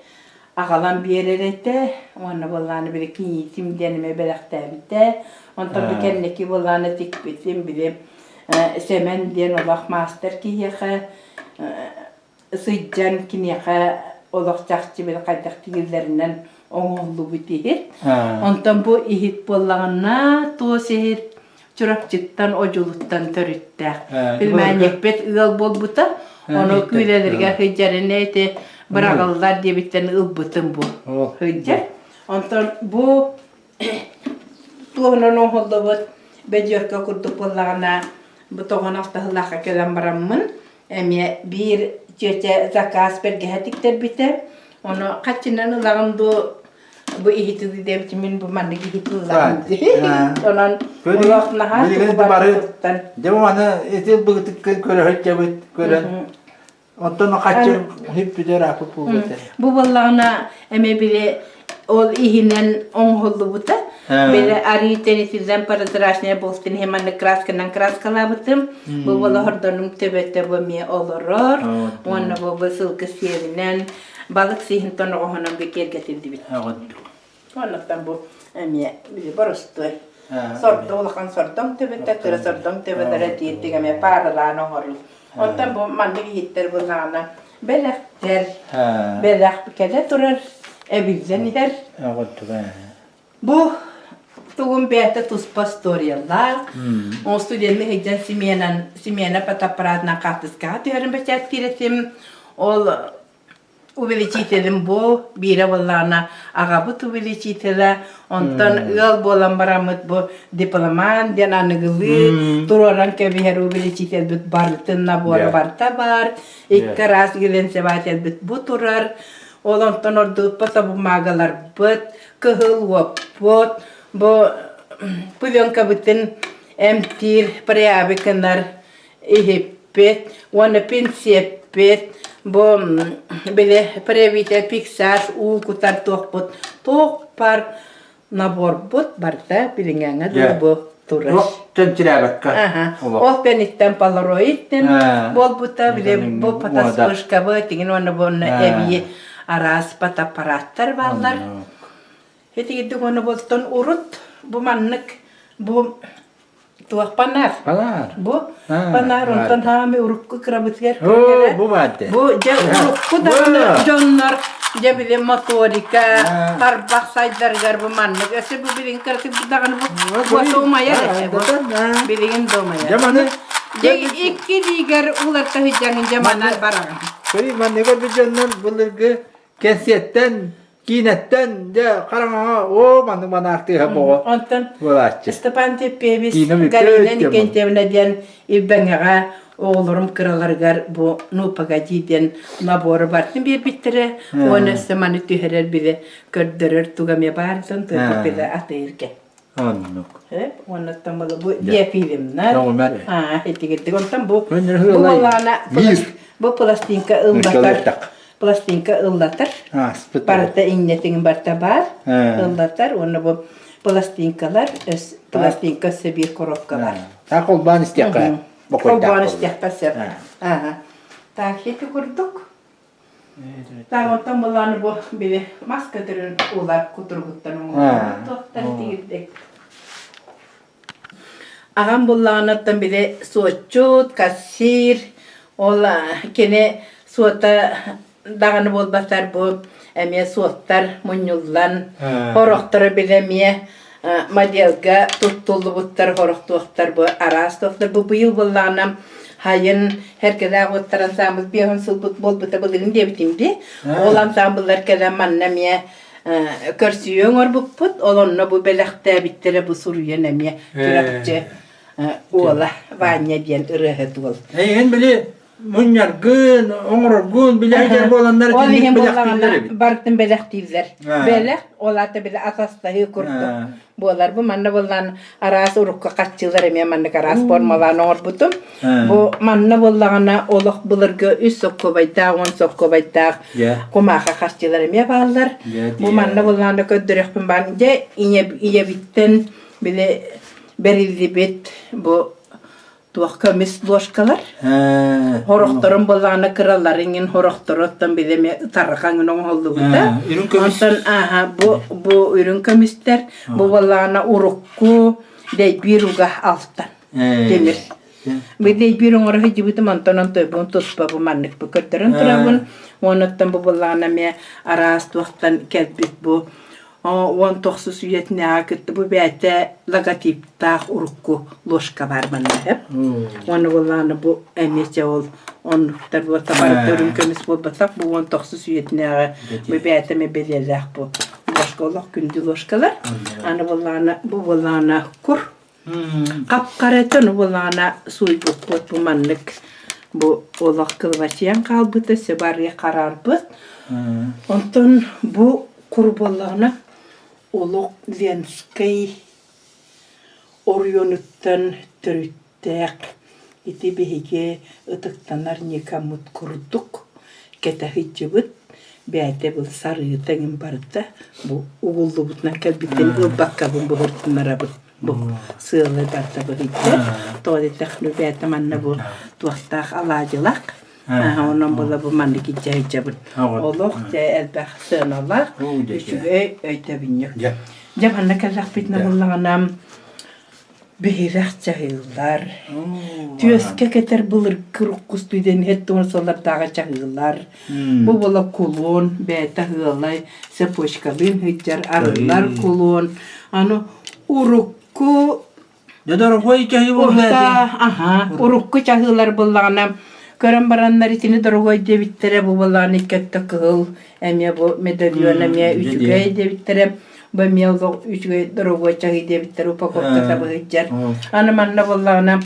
аҕалан биэрэр этэ. Уонна буоллаҕына били киниитим диэн эмиэ бэлэхтээбитэ. Онтон бу кэнники буоллаҕына тикпитим били Сэмэн диэн олох маастар киһиэхэ сылдьан киниэхэ. олох чахчы били хайдах тигиллэринэн оҥоһуллубут иһит. Онтон бу иһит буоллаҕына туос иһит Чурапчыттан, Одьулуттан төрүттээх. Пельменникпит ыал буолбута. Ону күүлэлэргэ сылдьарын эти быраҕыллар диэбиттэн ылбытым бу сылдьар. Онтон бу туоһунан оҥоһуллубут бөдүөккэ курдук буоллаҕына бу тоҕон алтаһылаахха кэлэн бараммын эмиэ биир чүөчэ заказ бэргэһэ тиктэрбитэ. Ону хаччынан ылаҕын дуу бу иһити диэбитим мин бу маннык иһити ыллаҕым дии. Онон олох наһаа Билигин бары дьэ бу маны ити быгытыккын көрө сылдьабыт көрөн Оттон хаччы хүппүтэр аппыт буолбута. Бу буоллаҕына эмиэ били ол иһинэн оҥоһуллубута. Били арыы тэнитиллэн прозрачная буолтун иһин маннык красканан краскалаабытым. Бу буола хордонум төбөтө бу эмиэ олорор. Уонна бу бу сылгы сиэлинэн балык сиһин тоноҕоһунан бу киэргэтиллибит. Оннуктан бу эмиэ били боростуой. Сордо улахан сордоҥ төбөтө, кыра сордоҥ төбөлөрө диирдик эмиэ пааралаан оҥоруу. Оттон бу маннык иһиттэр буллаҕына бэлэхтэр, бэлэх кэлэ турар, эбиллэн иһэр. Бу тугум бэйэтэ туспа историялаах. Ол студенны сылдьан сменан, смена фотоаппаратынан хаартыскаҕа түһэрин бэчээттиир этим. Ол увеличителим бу биирэ буоллаҕына аҕабыт увеличителэ онтон ыал буолан бараммыт бу дипломант диэн аныгылыы туруоран кэбиһэр увеличительбит барытын набора барыта баар икки араас глянцевательбит бу турар ол онтон ордубуппут бумагаларбыт кыһыл уоппут бу пленкабытын эмтиир проявы гынар иһиппит уонна пинсиэппит бу били проявитель пиксаж уу кутар туохпут туох бар наборбут барыта билиҥҥээҥҥэ дылы бу турар. Төнтүрээбэккэ. Ол кэнниттэн полароидтэн буолбута били бу фотоспышкабы тигин уонна бу эбии араас фотоаппараттар бааллар. Итигирдик уонна буолтон урут бу маннык бу Туох панаар? Панаар. Бу панаар онтон хаами урукку кырабытыгар Оо, бу баарды. Бу дьэ урукку даҕаны дьоннор дьэ били моторика, тарбах сайдарыгар бу маннык өссө бу билигин кыратык даҕаны бу буота умайар этэ бу. Билигин да умайар. Дьэ маны Дьэ икки илиигэр уларта сылдьаҥын дьэ манан бараҕын. Көрүй манныгар бу дьоннор былыргы кэнсиэттэн киинэттэн дьэ хараҥаҕа оо маннык манаартыыһа боҕо Онтон буолааччы. Степан Теппевич Киинэ бүппүт Галина диэн Никентьевна диэн Илбэҥэҕэ оҕолорум кыраларыгар бу ну погоди диэн набору барытын биэрбиттэрэ уонна өссө маны түһэрэр били көрдөрөр туга эмиэ баарытын туйбут били атыырга. Оннук. Уоннаттан было бу диафильмнар. Көҕүмэр. Аа, итигирдик. Онтон бу бу буоллаҕына бу пластинка ыллатар. Пластинка ыллатар. Ааспыт. Барыта иҥнэтиҥ барыта баар. Ыллатар. Уонна бу пластинкалар пластинка өссө биир коробка бар. Так холбоон истиэххэ. Холбоон истиэххэ сөп. Ага. Так, ити курдук. Так, онтон былааны бу били мас көтөрүн улар кутуругуттан оҥорбут туохтан тигирдик. Аҕам буллаҕыттан били суотчут, кассир, ол кини суота даҕаны буолбатар бу эмиэ суоттар мунньуллан, хорохторо били эмиэ моделга туттуллубуттар хорохтуохтар бу араас туохтар бу быйыл буоллаҕына хайын Эргэлээх уоттар ансаамбыл биэһин сылбыт буолбута былырыын диэбитим дии. Ол ансаамбыллар кэлэн манна эмиэ көрсүһүү оҥорбуппут. Ол онно бу бэлэхтээбиттэрэ бу суруйан эмиэ Чурапчы уола Ваня диэн ырыаһыт уол. Эйигин били мунньаргын, оҥороргун билэр буоланнар Ол иһин буоллаҕына барытын бэлэхтииллэр. Бэлэх ол аата били атастаһыы курдук буолар. Бу манна буоллаан араас урукку хаччылар эмиэ маннык араас формалаан оҥорбутум. Бу манна буоллаҕына олох былыргы үс соккуобайдаах, уон соккуобайдаах кумааха харчылар эмиэ бааллар. Бу манна буоллаҕына көрдөрүөхпүн баар. Дьэ ийэбиттэн били бэриллибит бу туох көмүс ложкалар. Хорохторун буоллаҕына кыраларын иҥин хорохтору оттон били эмиэ ытарҕаҥын оҥоһуллубута. Онтон ааһа бу бу үрүҥ көмүстэр бу буоллаҕына урукку дэйбиир уга алтан тимир. Били биир оҥоро сылдьыбытым, онтон онтойбун туспа бу маннык бу көрдөрөн турабын. Уонуттан бу буоллаҕына эмиэ араас туохтан кэлбит бу 19 үйэтинээҕи кытта бу бэйэтэ логотиптаах урукку ложка баар манна сөп. Уонна буоллаҕына бу эмиэ чэ ол оннуктар буолта барыта үрүҥ көмүс буолбатах бу 19 үйэтинээҕи бу бэйэтэ эмиэ бэлиэлээх бу ложка олох күндү ложкалар. Аны буоллаҕына бу буоллаҕына кур Хап-харатын буоллаҕына сууйбуппут бу маннык бу олох кылбачыйан хаалбыта сыбарыйа хараарбыт. Онтон бу кур буоллаҕына олох Ленскэй оройуонуттан төрүттээх ити биһиги ытыктанар Никаммыт курдук кэтэ сылдьыбыт бэйэтэ бу сарыыта эҥин барыта бу угуллубутунан кэлбиттэн ылбаккабын буһуртунарабын бу сыалы барыта быһыйда тоҕо диэтэххинэ бэйэтэ манна бу туохтаах алаадьылаах онон була бу маннык илдьэ сылдьабын олох дьэ элбэх сыаналаах үчүгэй өйдөбүнньүк дьэ манна кэллэхпитинэ буллаҕына Биһирэх чаһыылар, түөскэ кэтэр былыргы уруккустуу диэн иһэт сыллардааҕы чаһыылар, бу буола кулун, бэйэтэ ыалай цепочкалыын сылдьар арыллар кулун, аны урукку Дьэ дорогой чаһыы буолла этэ. Аха, урукку чаһыылар буоллаҕына көрөн бараннар итини дорогой диэбиттэрэ бу буоллаҕына икки өттө кыһыл эмиэ бу медальон эмиэ үчүгэй диэбиттэрэ бу эмиэ олох үчүгэй дорогой чаһыы диэбиттэр упаковката быһыйдьар аны манна буоллаҕына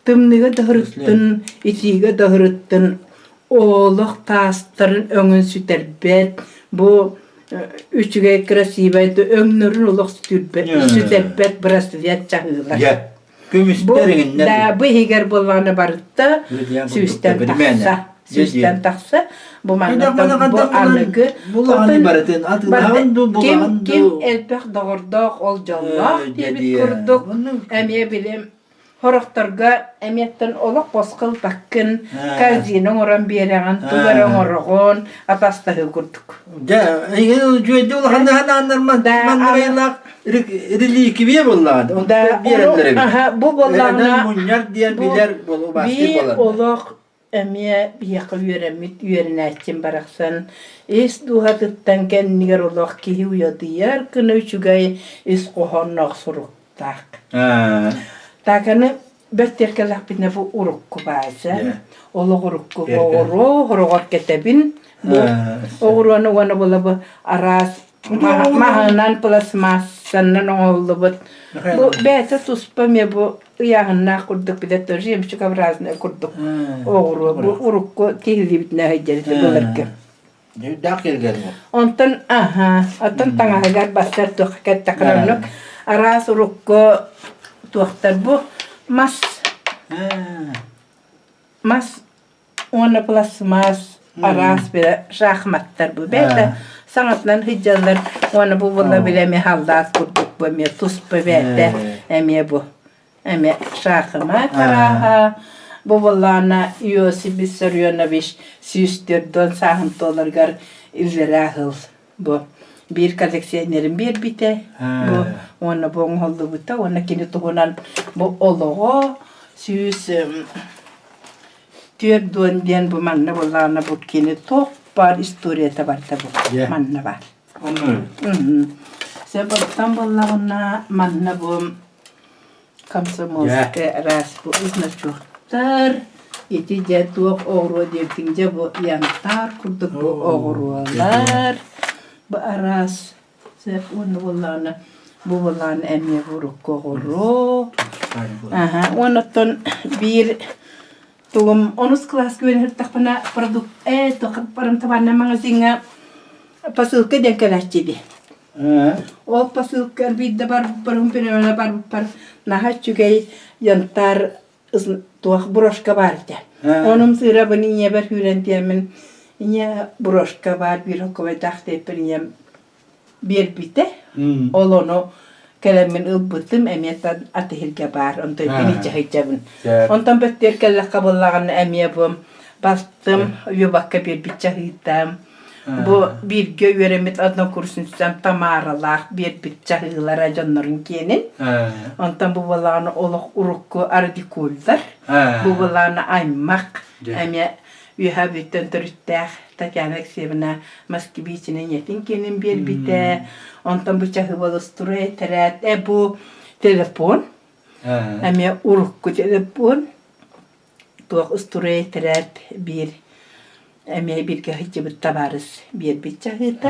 тымныыга да һырыттын итиигэ да һырыттын олох таастарын өҥүн сүтэрбэт бу үчүгэй красивай өҥнөрүн олох сүтэрбэт браслет чаһыылар Көмүстэр иҥиннэр. Да, бу иһигэр буоллаҕына барыта сүүстэн тахса. Сүүстэн тахса. Бу манна бу аныгы барытын атыылаһан ду ким ким элбэх доҕордоох ол дьоллоох диэбит курдук эмиэ билим хорохторго эмиэттэн олох босхо ылбаккын корзина оҥорон биэрэҕин тугу эрэ оҥороҕун атастаһыы курдук. Дьэ, эйигин үчүгэйдик улаханнаһан ааннарман манныгайлаах реликвия буоллаҕа. Онто биэрэллэр эбит. Бу буоллаҕына мунньар диэн билэр биир олох эмиэ биһиэхэ үөрэммит үөрэнээччим барахсан ис дууһатыттан кэннигэр олох киһи уйадыйар гына үчүгэй ис хоһоонноох суруктаах. Тааканы бэртиэркэлэхпитинэ бу урукку бааза олох урукку оҕуруо хороҕор кэтэбин бу оҕуруону уонна була бу араас маһынан пластмассанан оҥоһуллубут бу бэйэтэ туспа эмиэ бу ыйааһыннаах курдук билэ тоже жемчугообразный курдук оҕуруо бу урукку тиһиллибитинэ сылдьар былыргы Дьүрдээх кэргэн Онтон аһа, оттон таҥаһыгар бастар туох кэттэххинэ оннук араас урукку туохтар бу мас мас уонна пластмасс араас билэ шахматтар бу бэйэтэ саҥатынан сылдьаллар уонна бу буолла били эмиэ халлаат курдук бу эмиэ туспа бэйэтэ эмиэ бу эмиэ шахмат арааһа бу буоллаҕына Иосиф Виссарионович 104 сааһын туоларыгар иллэрээ сыл бу биир коллекционерын биэрбитэ бу уонна бу оҥоһуллубута уонна кини туһунан бу олоҕо 140 диэн бу манна буоллаҕына бу кини туох баар историята барыта бу манна баар. Сөп буоллаҕына манна бу Комсомольскай араас бу значоктар ити дьэ туох оҕуруо диэбитиҥ дьэ бу янтарь курдук бу оҕуруолар бу араас сөп уонна буоллаҕына бу буоллаҕына эмиэ урукку оҕуруо аха уонна оттон биир тугум онус кылааска үөрэнэртэхпинэ продукт ээ туох магазиҥҥа посылка диэн кэлээччи дии Ол посылкар биирдэ барбыппар, перемене барбыппар наһаа үчүгэй янтарь туох брошка баар этэ. Онум сыырабын ийэбэр сүүрэн тиэммин ийэ брошка баар биир холкубайдаах диэппин ийэм биэрбитэ. Ол ону кэлэммин ылбытым эмиэ атыһырга баар онтон итини дьаһайдьабын. Онтон бөттүөр кэллэххэ буоллаҕына эмиэ бу бастым юбакка биэрбит чаһыытам. Бу бииргэ үөрэммит однокурсницам Тамаралаах биэрбит чаһыылара дьоннорун киэнин. Онтон бу буоллаҕына олох урукку радикуллар. Бу буоллаҕына аймах эмиэ Үөһээ Бүлүүттэн төрүттээх Татьяна Алексеевна Москвичина ийэтин киэнин биэрбитэ. Онтон бу чаһыы болустуруй этэрээт э бу телефон эмиэ урукку телефон туох устуруй этэрээт биир эмиэ бииргэ сылдьыбыт табаарыс биэрбит чаһыыта.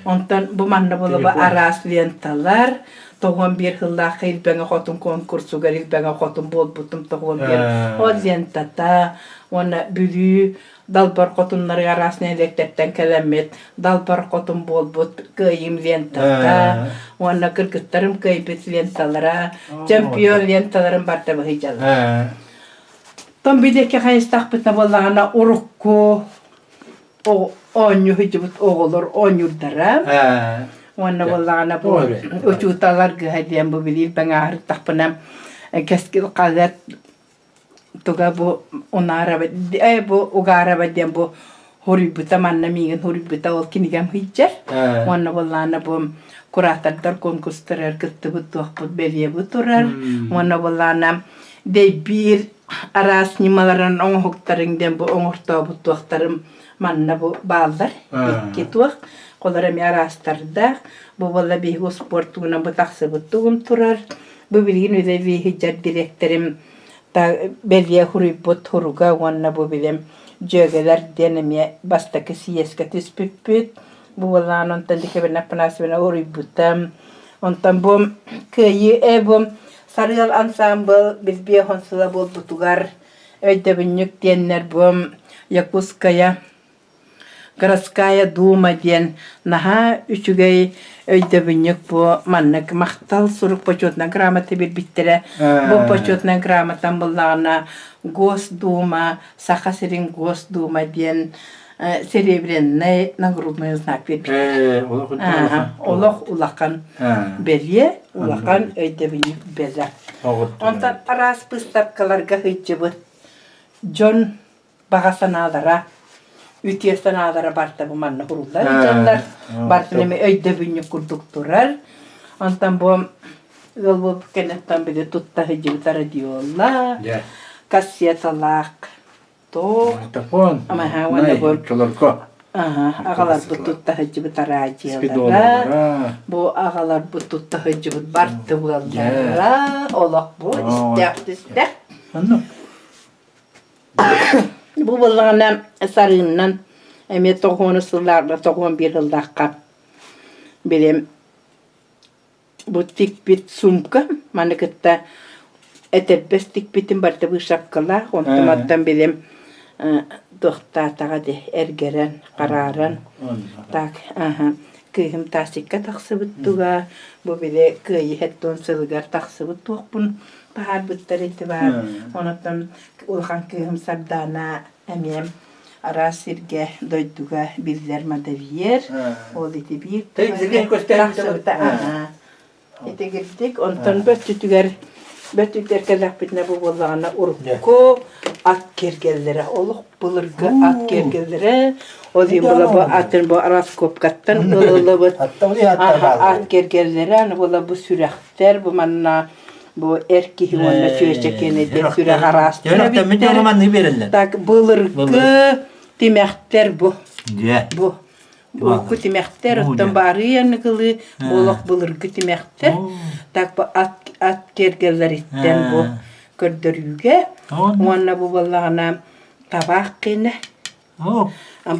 Онтон бу манна буолуба араас ленталар, 91 сыллаахха Илбэҥэ хотун конкурсугар Илбэҥэ хотун буолбутум 91 ол лентата уонна Бүлүү далбар хотуннарыгар араас нэһилиэктэртэн кэлэммит далбар хотун буолбут кыайыым лентата уонна кыргыттарым кыайбыт ленталара, чемпион ленталарын барда быһыйдьаллар. Тон бидекке хайыстахпытына буоллаҕына урукку оонньуу сылдьыбыт оҕолор оонньуурдара уонна буоллаҕына бу учууталлар гыһа диэн бу билиир бэҥааһыртахпына кэскил хаһыат туга бу унаараба э бу угаараба диэн бу хоруйбута манна миигин хоруйбута ол кинигэм сылдьар уонна буоллаҕына бу куратордар конкурстарыгар кыттыбыт туохпут бэлиэбит турар уонна буоллаҕына дэйбиир араас ньымаларын оҥоһуктарыҥ диэн бу оҥортообут туохтарым манна бу бааллар икки туох холор эмиэ араастардаах бу буолла биһиги успуорт тугунан бу тахсыбыт тугум турар бу билигин үлэлии сылдьар дириэктэрим бэлиэ суруйбут суруга уонна бу билим дьүөгэлэр диэн эмиэ бастакы съезкэ түспүппүт бу буоллаҕына онтон Декабрина Афанасьевна уруйбута онтон бу кыайыы э бу Сарыал ансаамбыл билбиэ сыла буолбутугар өйдөбүнньүк диэннэр бу Якутская городская дума диэн наһаа үчүгэй өйдөбүнньүк бу маннык махтал сурук почетная грамота биэрбиттэрэ. Бу почетная грамотам буллаҕына Госдума, Саха сирин Госдума диэн серебряный нагрудный знак биэрбиттэр. Олох улахан бэлиэ, улахан өйдөбүнньүк бэлэх. Онтон араас быыстапкаларга сылдьыбыт дьон баҕа санаалара, үтүө санаалара барыта бу манна куруллар дьоннор. Барытын эмэ өйдөбүнньүк курдук турар. Онтон бу ыал буолбут кэнниттэн били тутта сылдьыбыт радиола, кассеталаах туох Магнитофон, Амаһа уонна бу оччолорго аҕаларбыт тутта сылдьыбыт араадьыйалара, бу аҕаларбыт тутта сылдьыбыт бартыбыаллара, олох бу истээх түстэх. Бу буоллаҕына сарыыннан эмиэ тоҕуону сыллаарга 91 сыллаахха билим Бу тикпит сумка маны кытта этэрбэс тикпитим барыта быысапкалаах, онтум оттон билим туохтаатаҕа дии эргэрэн, харааран так аха кыыһым Тасикка тахсыбыт туга бу били кыайыы 70 сылыгар тахсыбыт туохпун таһаарбыттар ити баар. Онон улахан кыыһым Сардаана эмиэ араас сиргэ, дойдуга биллэр модельер. Ол ити биир тахсыбыта. Итигирдик онтон бөттүтүгэр бөттүтүгэр кэллэхпитинэ бу буоллаҕына урукку ат киэргэллэрэ олох былыргы ат киэргэллэрэ ол иһин була бу атын бу раскопкаттан ылыллыбыт ат киэргэллэрэ аны була бу сүрэхтэр бу манна Бу эр киһи уонна чүөчэ киэнэ диэн сүрэх араастар эбиттэр. Так былыргы тимэхтэр бу. Бу. Урукку тимэхтэр, оттон баарыы аныгылыы олох былыргы тимэхтэр. Так бу ат ат киэргэллэриттэн бу көрдөрүүгэ уонна бу буоллаҕына табаах киэнэ Бу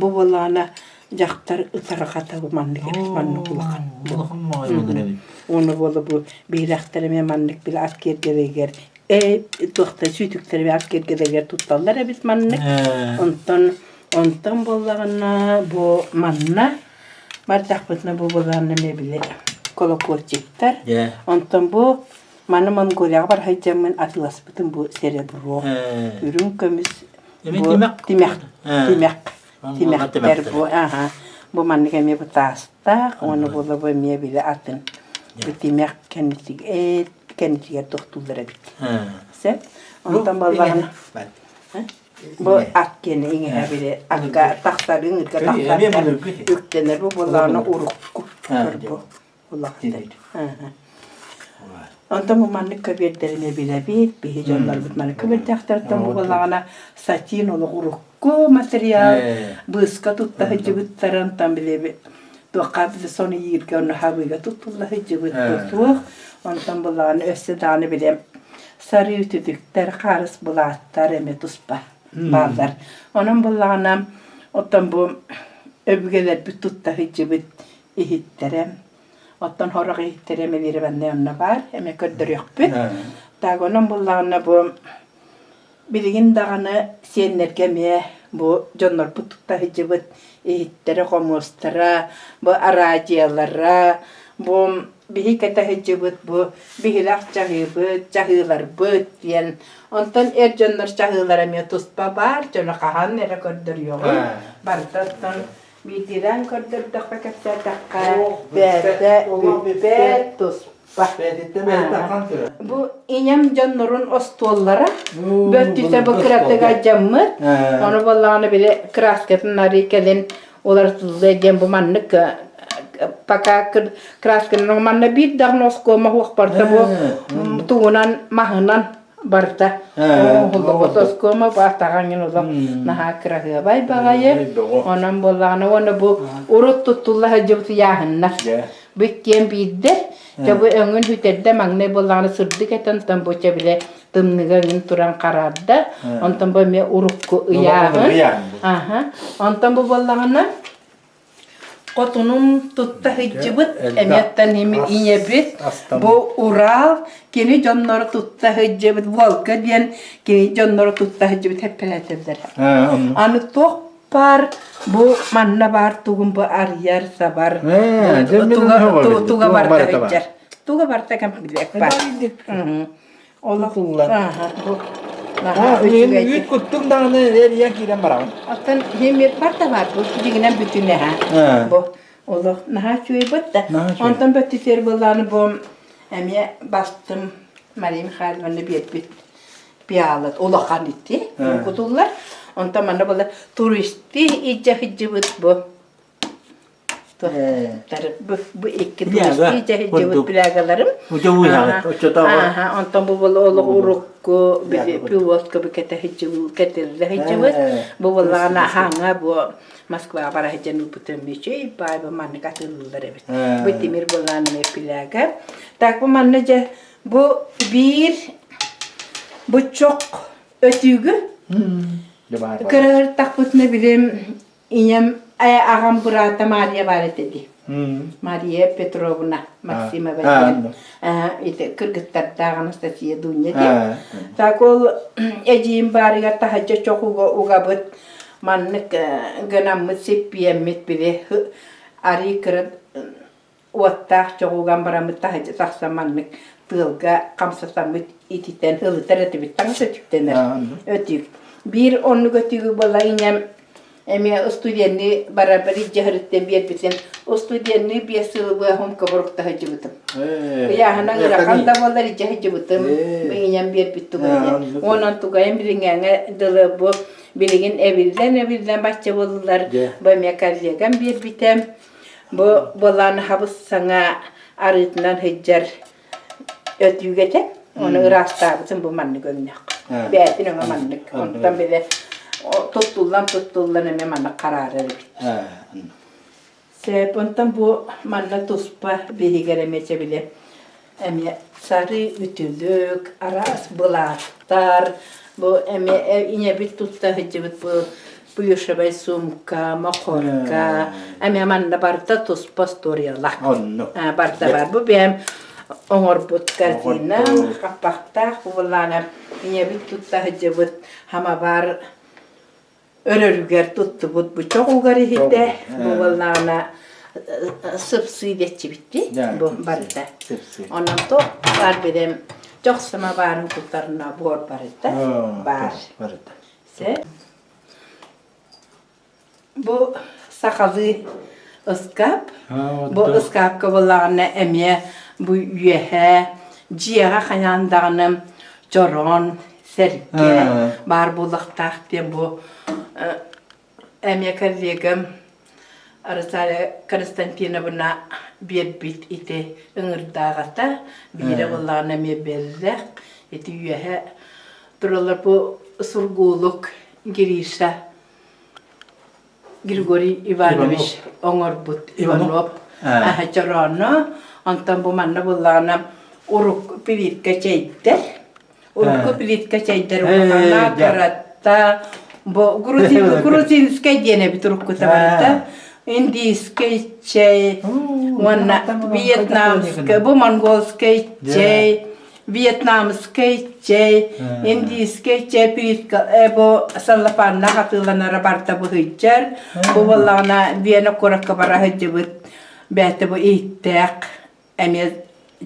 буоллаҕына дьахтар ытарҕата маннык эбит, маннык улахан. Уонна буола бу биһилэхтэр эмиэ маннык били ат киэргэлигэр ээ туохта сүүтүктэр эмиэ ат киэргэлигэр тутталлар эбит маннык. Онтон онтон буоллаҕына бу манна бардахпытына бу буоллаҕына эмиэ били колокольчиктар. Онтон бу маны Монголияҕа бар сылдьаммын атыыласпытым бу серебро үрүҥ көмүс Бу тимэх тимэх тимэхтэр бу аха бу маннык эмиэ бу таастаах уонна буола бу эмиэ били атын бу тимэх кэннитигэр кэннитигэр тохтууллар эбит. Сөп. Онтон баллаҕына. Бу ат киэнэ иҥэһэ били акка тахсарын ытка тахсарга үктэнэр бу буоллаҕына урукку бу улахан. Онтон бу маннык көбүөрдэрин билэбит, биһи дьоннорбут маннык көбүөрдээхтэртэн бу буоллаҕына сатин олох урукку материал быыска тутта сылдьыбыттарын онтон билэбит туохха сонуйииргэ онно хабыыга туттулла сылдьыбыт туох онтон буллаҕына өссө даҕаны билэм сарыы үтүтүктэр хаарыс былааттар эмиэ туспа бааллар онон буллаҕына оттон бу өбүгэлэрбит тутта сылдьыбыт иһиттэрэ оттон сорох иһиттэрэ эмэлиирэ онно баар эмэ көрдөрүөхпүт так онон буллаҕына бу Билигин даҕаны сиэннэргэ эмиэ бу дьоннорбут тутта сылдьыбыт иһиттэрэ-хомуостара, бу араадьыйалара, бу биһи кэтэ сылдьыбыт бу биһилэх чаһыыбыт, чаһыыларбыт диэн. Онтон эр дьоннор чаһыылара эмиэ туспа баар, дьону хаһан эрэ көрдөрүөҕүм. Барыта оттон Биирдиилээн көрдөрдөххө, кэпсээтэххэ, бэйэтэ бүппэт туспа. Бу ийэм дьоннорун остуоллара бөттүтэ бу кыратык алдьаммыт. Ону буоллаҕына били краскатын арый кэлин уларытыллыа диэн бу маннык пока красканан манна биир даҕаны оскуома суох барыта бу тугунан маһынан барыта оҥоһуллубут оскуома баатаҕаҥын олох наһаа кыраһыабай баҕайы онон буоллаҕына уонна бу урут туттулла сылдьыбыт ыйааһыннар бу иккиэн биирдэр дьэ бу өҥүн сүтэрдэ маҥнай буоллаҕына сырдык этэ онтон бу чэ бile тымныыга өҥүн туран хараарда онтон бу эмиэ урукку ыйааһын аха онтон бу буоллаҕына Хотунум тутта сылдьыбыт, эмиэттэн ийэбит бу Урал кини дьонноро тутта сылдьыбыт, Волга диэн кини дьонноро тутта сылдьыбыт эппэрээтэрдэрэ. Аны туох баар бу манна баар тугун бу арыйар, сабар, туга барта сылдьар. Туга барта кэмпилиэк баар. Олох Үүт куттуҥ даҕаны эрийэн киирэн бараҕын. Оттон химиэт бар да бар бу дьиҥинэн бүтүн эһэ. Бу олох наһаа үчүгэй да. Онтон бөттүтүөр буоллааны бу эмиэ бастым Мария Михайловна биэрбит пиалат улахан ити кутуллар. Онтон манна буолла туристы илдьэ сылдьыбыт бу Бу икки туристыы дьаһыйдьыбыт плягаларым. Онтон бу бол олох урукку пилотка бу кэтэ кэтиллэ сылдьыбыт. Бу буоллаҕына хаҥа бу Москваҕа бара сылдьан ылбытым үчүй баай бу маннык атыылыыллар эбит. Бу тимир буоллаҕына эмиэ пляга. Так бу манна дьэ бу биир бу чох өтүүгү кырыһыртахпытына билим Ийэм аҕам быраата Мария баар этэ дии. Мария Петровна Максимова диэн ити кыргыттардаах Анастасия Дуня диэн. Так ол эдьиийим баарыгар таһырдьа чох уга угабыт маннык гынаммыт сиппийэммит били арыы кыра уоттаах чоҕуган бараммыт таһырдьа тахсан маннык тыалга хамсатаммыт ититэн ылытар этибит таҥас өтүктэнэр өтүүк биир оннук өтүүгү буола ийэм эмиэ студенныы барарбар илдьэһэриттэн биэрбитин студенныы биэс сылы быһа хомка сылдьыбытым ыйааһына ыарахан да буоллар илдьэ сылдьыбытым ийэм биэрбит тугайа онон тугайым билиҥҥээҥҥэ дылы бу билигин эбиллэн эбиллэн бачча буоллулар бу эмиэ коллегам биэрбитэ Бу былаан хабыс-саҥа арыытынан сылдьар өтүүк этэ. Ону ыраастаабытым бу маннык өҥнөх. Бэйэтин өҥө маннык. Онтон бile туттуллан туттуллан эмиэ маннык хараарар эбит. Сөп, онтон бу манна туспа биһигэр эмиэ чэ бile Эмиэ сарыы үтүлүк, араас былааттар, бу эмиэ ийэбит тутта сылдьыбыт бу плюшевай сумка, мохорка, эмиэ манна барыта туспа историялаах. Барыта бар. Бу бэйэм оҥорбут корзинам, хаппахтаах буоллаҕына ийэбит тутта сылдьыбыт хамабар өрөрүгэр туттубут бычок угар иһитэ бу буоллаҕына сыпсыы диэччибиттии бу барыта онон то баар билэм чох самоварын кутар набор барыта баар бу сахалыы ыскаап бу ыскаапка буоллаҕына эмиэ бу үөһээ дьиэҕэ хайаан даҕаны чороон. сэргэ баар буолуохтаах диэн бу эмиэ коллегам Розалия Константиновна биэрбит ити ыҥырдааҕата биирэ буоллаҕына эмиэ бэллэх ити үөһэ тураллар бу сургуулук Гриша Григорий Иванович оҥорбут Иванов аһа чорооно онтон бу манна буоллаҕына урукку плитка чэйдэр урукку плитка чэйдэр улахана кыратта бу грузинскай диэн эбит уруккута барыта индийскэй чэй уонна вьетнамскай бу монгольскай чэй вьетнамскай чэй, индийскэй чэй плитка бу саллапааннаах атыыланара барыта быһыйдьар. Бу буоллаҕына Вена куоракка бара сылдьыбыт бэйэтэ бу иһиттээх эмиэ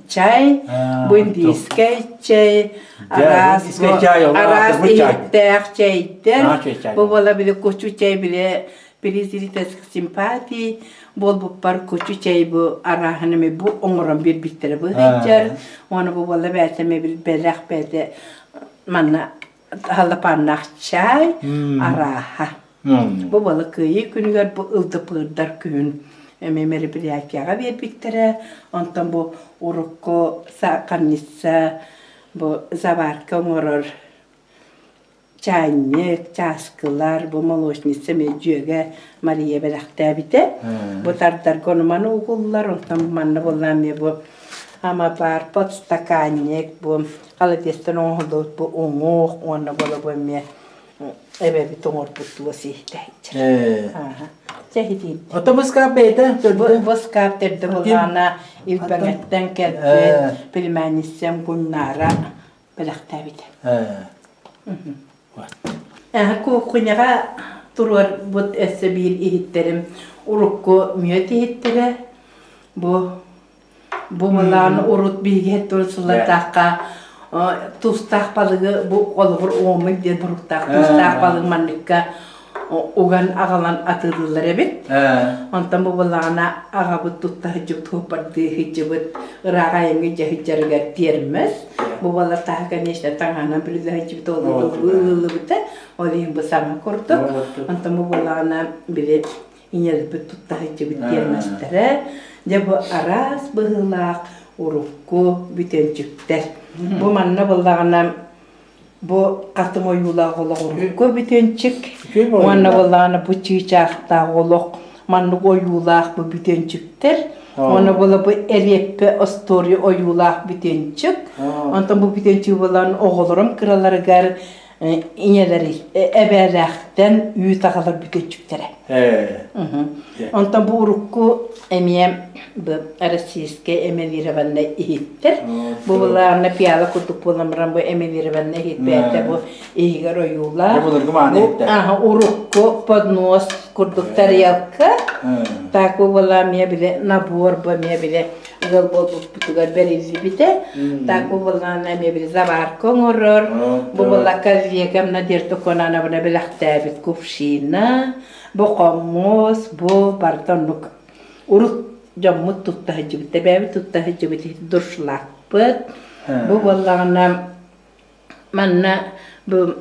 чай, бу индийскэй чэй, араас араас иһиттээх чэйдэр. Бу буола били кучу чэй били Перезрительских симпатий буолбуппар кучу чэй бу арааһын эми бу оҥорон биэрбиттэрэ быһыйдьар. Уонна бу буолла бэйэтэ эми бэлэх бэйэтэ манна халлапааннаах чай арааһа. Бу буола Кыайыы күнүгэр бу ылдыпыырдар күн эми мероприятияҕа биэрбиттэрэ. Онтон бу урукку сахарница бу заварка оҥорор чаанньык, чааскылар, бу молочница эмиэ дьүөгэ Мария бэлэхтээбитэ. Бу тардарга ону-маны угуллар, онтон манна буолла эмиэ бу амапаар, подстаканник, бу холодецтан оҥоһуллубут бу уҥуох уонна буола бу эмиэ эбэбит оҥорбут туос иһитэ. Чэ иһитиин. Ото бу ыскаап бэйэтэ төрдө? Бу ыскаап төрдө буллаҕына Илбэҥэттэн кэлбит племянницам Гульнара бэлэхтээбитэ. Куукуняҕа туруорбут өссө биир иһиттэрим урукку мүөт иһиттэрэ. Бу бу мылаан урут биһиги тур сыллардаахха тустаах балыгы бу холобур уоммут диэн туруктаах тустаах балык манныкка уган аҕалан атыылыыллар эбит. Онтон бу буоллаҕына аҕабыт тутта сылдьыбыт, хуоппардыы сылдьыбыт, ыраах айаҥҥа илдьэ сылдьарыгар тиэрмэс. Бу буоллар таһа, конечно, таҥаһынан бүлүлэ сылдьыбыт, ол ылыллыбыта. Ол иһин бу саҥа курдук. Онтон бу буоллаҕына били ийэлэрбит тутта сылдьыбыт тиэрмэстэрэ. Дьэ бу араас быһыылаах урукку бүтүнчүктэр. Бу манна буоллаҕына Бу хатыҥ ойуулаах олох урукку бүтүнчүк уонна буоллаҕына бу чыычаахтаах олох маннык ойуулаах бу бүтүнчүктэр уонна буола бу эриэппэ остуоруйа ойуулаах бүтүнчүк онтон бу бүтүнчүк буолан оҕолорум кыраларыгар ийэлэри эбээлээхтэн үүт аҕалар бүтүнчүктэрэ Онтон бу урукку эмиэ бу российскай эмилированнай иһиттэр. Бу былаанна пиала курдук буолан баран бу эмилированнай иһит бэйэтэ бу иһигэр ойуулаах. Бу аха урукку поднос курдук тарелка. Так бу была эмиэ били набор бу эмиэ били ыал буолбуппутугар бэриллибитэ. Так бу былаанна эмиэ били заварка оҥорор. Бу была коллегам Надежда Конановна бэлэхтээбит кувшина. Бу хомуос, бу барыта оннук урут дьоммут тутта сылдьыбыт, эбээбит тутта сылдьыбыт дуршлакпыт. Бу буоллаҕына манна бу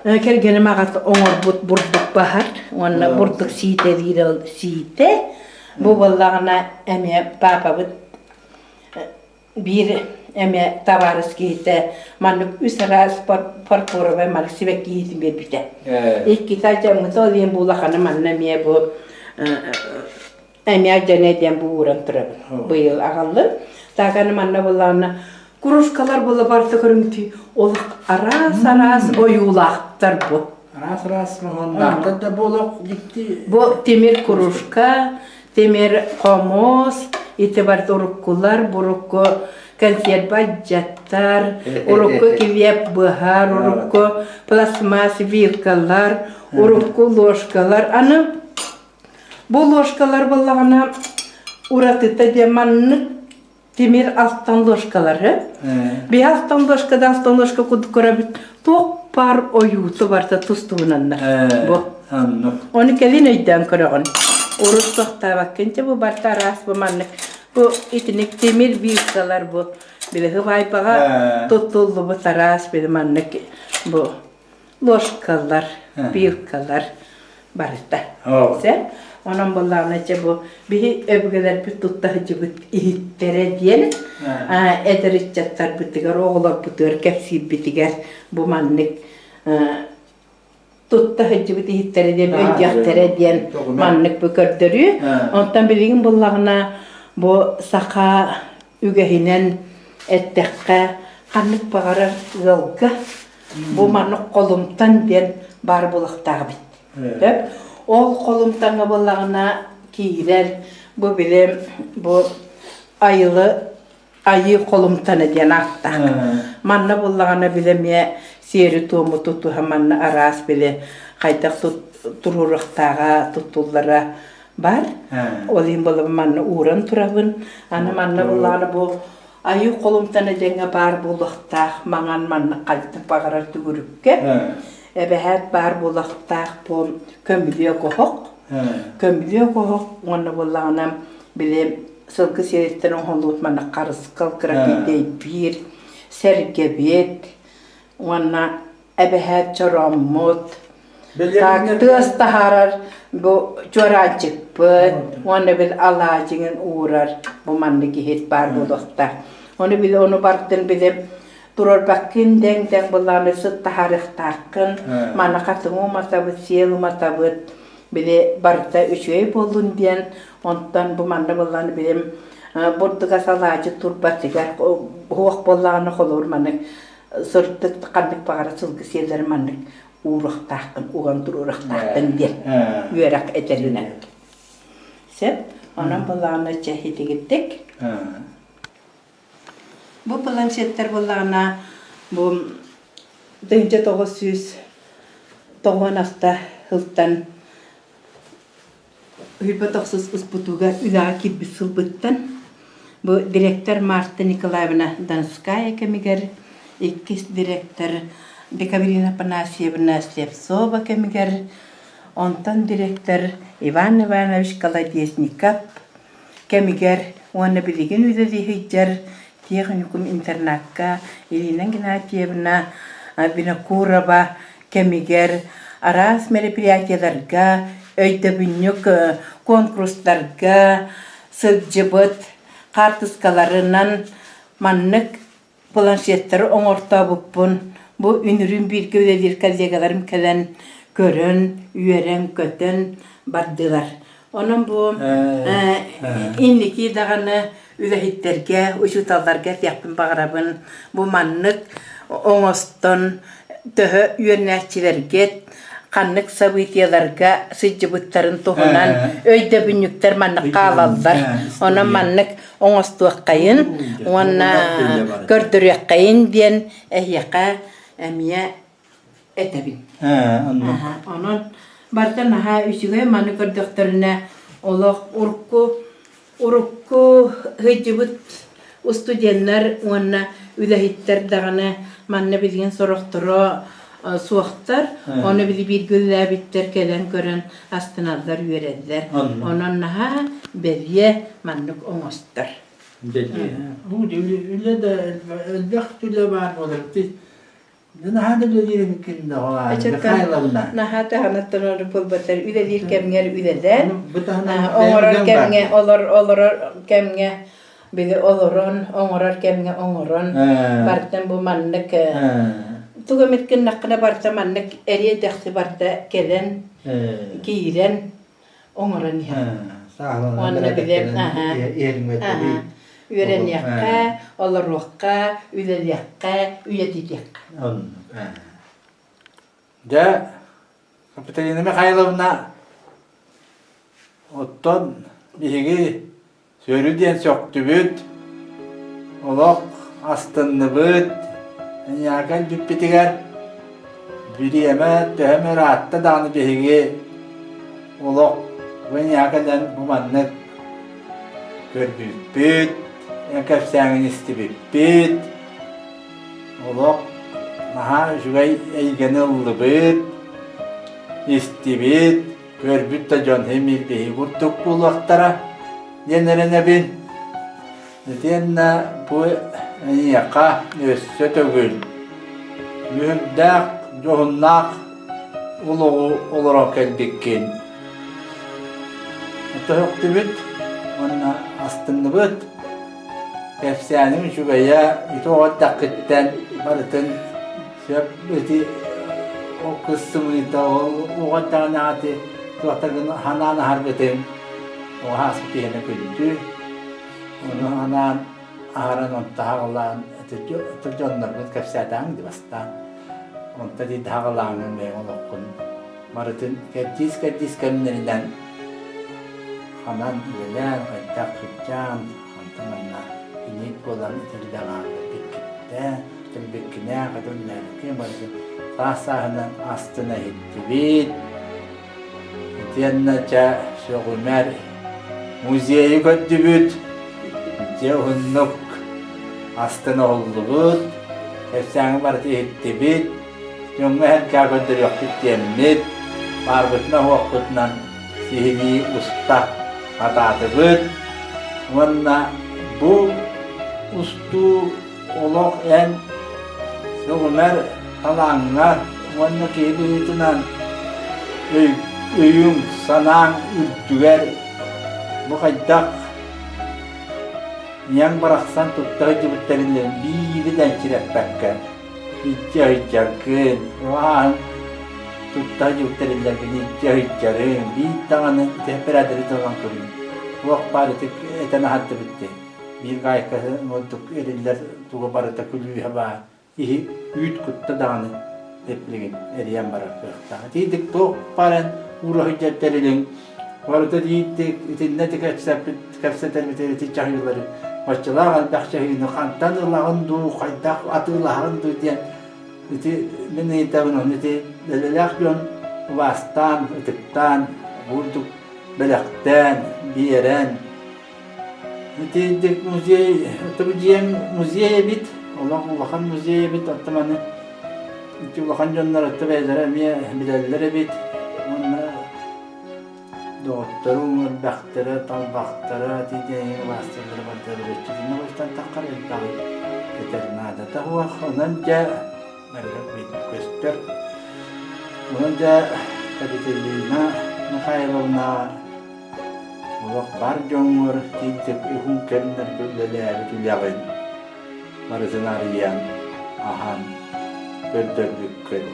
кэргэним аҕата оҥорбут бурдук баһар уонна бурдук сиитэлиир сиитэ. Бу буоллаҕына эмиэ паапабыт биир эмэ табаарыс киһитэ маннык үс араас фарфоровай маннык сибэкки иһитин биэрбитэ. Иккитэ алдьаммыта ол иһин бу улаханы манна эмиэ бу эмиэ алдьаныа диэн бу ууран турабын. Быйыл аҕаллым. Тааканы манна буллаҕына кружкалар була барыта көрүҥтүй олох араас-араас ойуулаахтар бу. Араас-араас моһуоннаахтар да бу олох дьикти. Бу тимир кружка, Тимир хомус, ити барыта уруккулар, бурукку консерва алдьаттар, урукку килиэп быһар, урукку пластмасс вилкалар, урукку ложкалар. Аны бу ложкалар буоллаҕына уратыта диэн маннык тимир алтан ложкалары. Биһи алтан ложкада алтан ложка курдук көрөбүт. Туох паар ойуута барыта тус-туһунаннар. Бу. Ону кэлин өйдөөн көрөҕүн. Урут тохтообоккун бу барыта араас бу маннык. Бу итинник тимир вилкалар бу билиһи баайбаҕа туттуллубут араас били маннык бу ложкалар, вилкалар барыта. Сэ онон буоллаҕына чэ бу биһи өбүгэлэрбит тутта сылдьыбыт иһиттэрэ диэн эдэр ыччаттарбытыгар, оҕолорбутугар кэпсиирбитигэр бу маннык тутта сылдьыбыт иһиттэрэ диэн өйдүөхтэрэ диэн маннык бу көрдөрүү. Онтон билигин буллаҕына бу саха үгэһинэн эттэххэ ханнык баҕарар ыалга бу маннык холумтан диэн баар буолуохтаах эбит. Ол холумтаҥҥа буоллаҕына киирэр бу били бу айылы айыы холумтана диэн ааттаах. Манна буллаҕына били эмиэ сиэри-туому тутуһа манна араас били хайдах туруоруохтааҕа туттуллара бар. Ол иһин буолла манна ууран турабын. Аны манна буллаҕына бу айыы холумтана диэҥҥэ баар буолуохтаах маҥан манна хайдах баҕарар түгүрүккэ эбэһээт баар буолуохтаах бу көмүлүөк оһох. Көмүлүөк оһох уонна буоллаҕына били сылгы сиэриттэн оҥоһуллубут манна харыскал кыракый биир сэргэбит уонна эбэһээт чорооммут так тыас таһаарар бу чуораанчыкпыт уонна бил алаадьыгын уурар бу маннык иһит баар буолуохтаах ону били ону бардын били турарбаккын дэҥ-дэҥ былааны сыт таһаарыахтааххын маны хатыҥ уматабыт сиэл уматабыт били барыта үчүгэй буоллун диэн онтон бу манна буоллаҕына билим бурдуга салаадьы турбатыгар уһуох буоллаҕына холобур маннык сырдык ханнык баҕара сылгы сиэллэри маннык ууруохтааххын уган туруорахтааххын диэн үөрэх этэринэн сөп онон буоллаҕына чэ итигирдик бу планшеттар буоллаҕына бу 1996 сылтан 29 успутууга үлэҕэ киирбит сылбыттан бу директор Марта Николаевна Донская кэмигэр, иккис директор Декабрина Афанасьевна Слепцова кэмигэр, онтон директор Иван Иванович Колодезников кэмигэр уонна билигин үлэлии сылдьар техникум интернакка Ирина Геннадьевна Винокурова кэмигэр араас мероприятиеларга, өйдөбүнньүк конкурстарга сылдьыбыт хаартыскаларынан маннык планшеттары оҥортообуппун бу үнүрүүн бииргэ үлэлиир коллегаларым кэлэн көрөн, үөрэн-көтөн бардылар. Онон бу инники даҕаны үлэһиттэргэ, учууталларга этиэхпин баҕарабын. Бу маннык оҥостон төһө үөрэнээччилэргит ханнык событиеларга сылдьыбыттарын туһунан өйдөбүнньүктэр маннык хаалаллар. Онон маннык оҥостуоххайын уонна көрдөрүөххэйин диэн эһиэхэ эмиэ этэбин. Онон барыта наһаа үчүгэй маны көрдөхтөрүнэ олох урукку урукку сылдьыбыт устудьуоннар уонна үлэһиттэр даҕаны манна билигин сорохторо суохтар. Ону били бииргэ үлэлээбиттэр кэлэн көрөн астыналлар, үөрэллэр. Онон наһаа бэлиэ маннык оҥостор. Үлэ да элбэх үлэ баар буолар. Наһаа да үлэлиир эбиккин Михайловна. Наһаа таһаныттан ону буолбатар үлэлиир кэмҥэр үлэлээн, оҥорор кэмҥэ олор олорор кэмҥэ били олорон, оҥорор кэмҥэ оҥорон, бартан бу маннык тугу эмит гыннаххына барыта маннык эриэ-дэхси барыта кэлэн, киирэн оҥорон иһэр. Уонна били үөрэниэххэ, олоруохха, үлэлиэххэ, үйэтитиэххэ. Дьэ, Капиталина Михайловна, оттон биһиги Сөрү диэн сөхтүбүт, олох астынныбыт, эйиэхэ илдьиппитигэр бириэмэ төһөм ыраатта даҕаны биһиги олох бу эйиэхэ кэлэн бу маннык көрбүппүт, эн кэпсээҥҥин истибиппит, олох наһаа үчүгэй эйгэни ыллыбыт, истибит, Көрбүт да дьон эмиэ биһиги курдук буолуохтара диэн эрэнэбин. Итиэннэ бу эйиэхэ өссө төгүл үөрдээх, дьоһуннаах олоҕу олорон кэлбиккин. Өтөһүктүбүт уонна астынныбыт. Кэпсээниҥ үчүгэйэ ити оҕо эрдэххиттэн барытын сөп ити ол кыс сымыыта ол оҕо эрдэҕинээҕи ити туохтаргын санаан аһарбытыҥ оҕо ааспыт киһини күндү. Ону анаан аһаран онто хаҕылаан ити дьоннорбут кэпсээтэҕиҥ дии бастаан. Онто дии хаҕылааҥҥын бэйэҥ олоххун барытын кэрдиис-кэрдиис кэмнэринэн ханан үлэлээн, хайдах сылдьан, онтон манна инник буолан итиллэҕэ кэлбиккиттэ, кэлбиккинэ, хатыллээбиккин барытын саас-сааһынан астына иһиттибит. Итиэннэ чэ сөҕүмэр музейы көрдүбүт, дьэ уһуннук астына оһоллубут, кэпсээҥи барыта иһиттибит, дьоҥҥо эһэркээ көрдөрүөхпүт диэммит, баарбытынан-уохпутунан сиһилии уста сатаатыбыт уонна бу устуу олох эн сөҕүмэр талааҥҥар уонна киһи быһыытынан өйүҥ, санааҥ үрдүгэр бу хайдах ийэҥ барахсан тутта сылдьыбыт тэриллэрин биири да энчирэппэккэ илдьэ сылдьаргын, ааһын тутта сылдьыбыт тэриллэргин илдьэ сылдьарыҥ, биир даҕаны ити эпэрээтэри ылан көрүҥ. Туох баар ити этэн аһардыбыт дии. Биир гаайкаһы ордук эриллэр туга барыта күлүүһэ баар. Киһи үүт кутта даҕаны эплигин эрийэн барар кыахтаах. Итиитик туох баран уура сылдьар тэрилиҥ барыта тиийдик итиннэ ити кэпсэппит кэпсэтэрбит ити чаһыылары баччалаах элбэх чаһыыны хантан ылаҕын дуу, хайдах атыылаһаҕын дуу диэн ити мин ыйытабын ону ити дэлэлээх дьон убаастаан, ытыктаан, бурдук бэлэхтээн, биэрэн Итинник музей, это дьиэм музей эбит, олох улахан музей эбит, оттон маны ити улахан дьоннор отто бэйэлэрэ эмиэ билэллэр эбит. Уонна доҕотторум элбэхтэрэ, талбахтара, тиийдээҥи убаастыыллара барыта билэччитинэ бастан таххар элбэҕи этэр наадата суох. Онон дьэ барыта көстөр. Онон дьэ Капитолина Михайловна Олох бар дьоҥҥор тиийдик уһун кэмнэргэ үлэлээбит үлэҕин барытын арыйан, аһан көрдөрбүккүн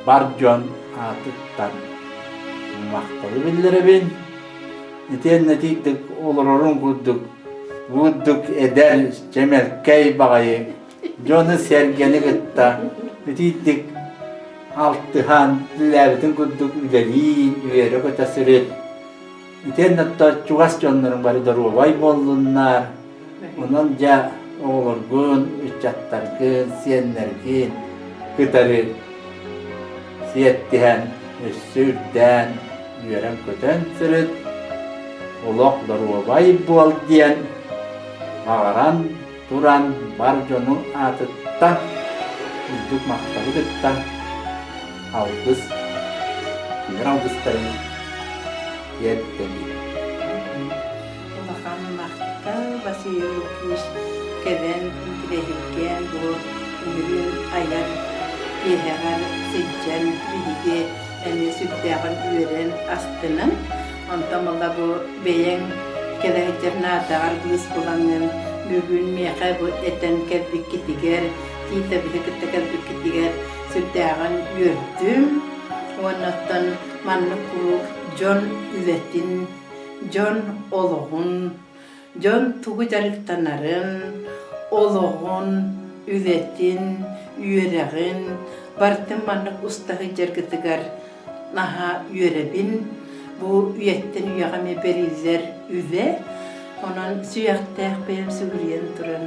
бар дьон аатыттан махталы биллэрэбин. Итиэннэ тиийдик олорорун курдук бурдук эдэр, чэмэлкэй баҕайы дьону-сэргэни кытта итиитик алтыһан үлэлээбитин курдук үлэлии, үөрэ-көтө сырыт. Итиэннэ чугас дьонноруҥ бары доруобай буоллуннар. Онон дьэ оҕолоргун, ыччаттаргын, сиэннэргин кытары сиэттиһэн, өссө үрдээн, үөрэн-көтөн сырыт. Олох доруобай буол диэн баҕаран туран бар дьону аатыттан үрдүк махталы кытта алгыс кинилэр алгыстарын тиэрдэбит. Улахан махтал Василий Лукич кэлэн интириэһиргээн бу үмүрүн айар киэһэҕэр сылдьан биһиги эмиэ сүрдээҕин үөрэн астынан Онтон ыла бу бэйэҥ кэлэ сылдьар наадаҕар быыс булаҥҥын бүгүн миэхэ бу этэн кэлбиккитигэр, Тиитэбили кытта кэлбиккитигэр сүрдээҕин үөрдүм. Уонна оттон маннык куруук дьон үлэтин, дьон олоҕун, дьон тугу дьарыктанарын, олоҕун, үлэтин, үөрэҕин барытын маннык уста сылдьаргытыгар Наһаа үөрэбин. Бу үйэттэн үйэҕэ эмиэ бэриллэр үлэ. Онон сүһүөхтээх бэйэм сүгүрүйэн туран,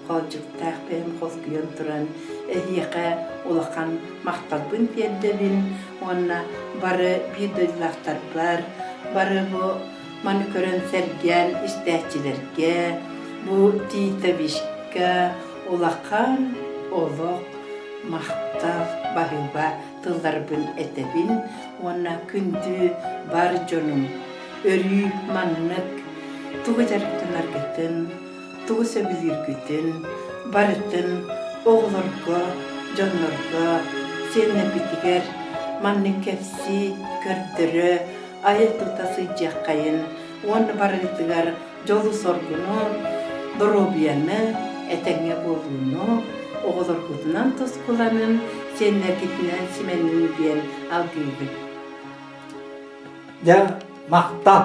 хоолдьуктаах бэйэм холкуйан туран эһиэхэ улахан махталбын тиэрдэбин уонна бары биир дойдулаахтарбар, бары бу маны көрөн сэргээн истээччилэргэ, бу Титовичка улахан олох махтал баһыыба тылларбын этэбин уонна күндү бар дьонум өрүү маннык тугу дьарыктанаргытын, тугу сөбүлүүргүтүн барытын оҕолорго, дьоннорго, сиэннэрбитигэр маннык кэпсии, көрдөрө, айа-тута сылдьыаххайын уонна барыгытыгар дьолу-соргуну, доруобуйаны, этэҥҥэ буолууну, оҕолоргутунан тускуланын, сиэннэргитинэн симэнин диэн алгыыбыт. Дьэ, махтал!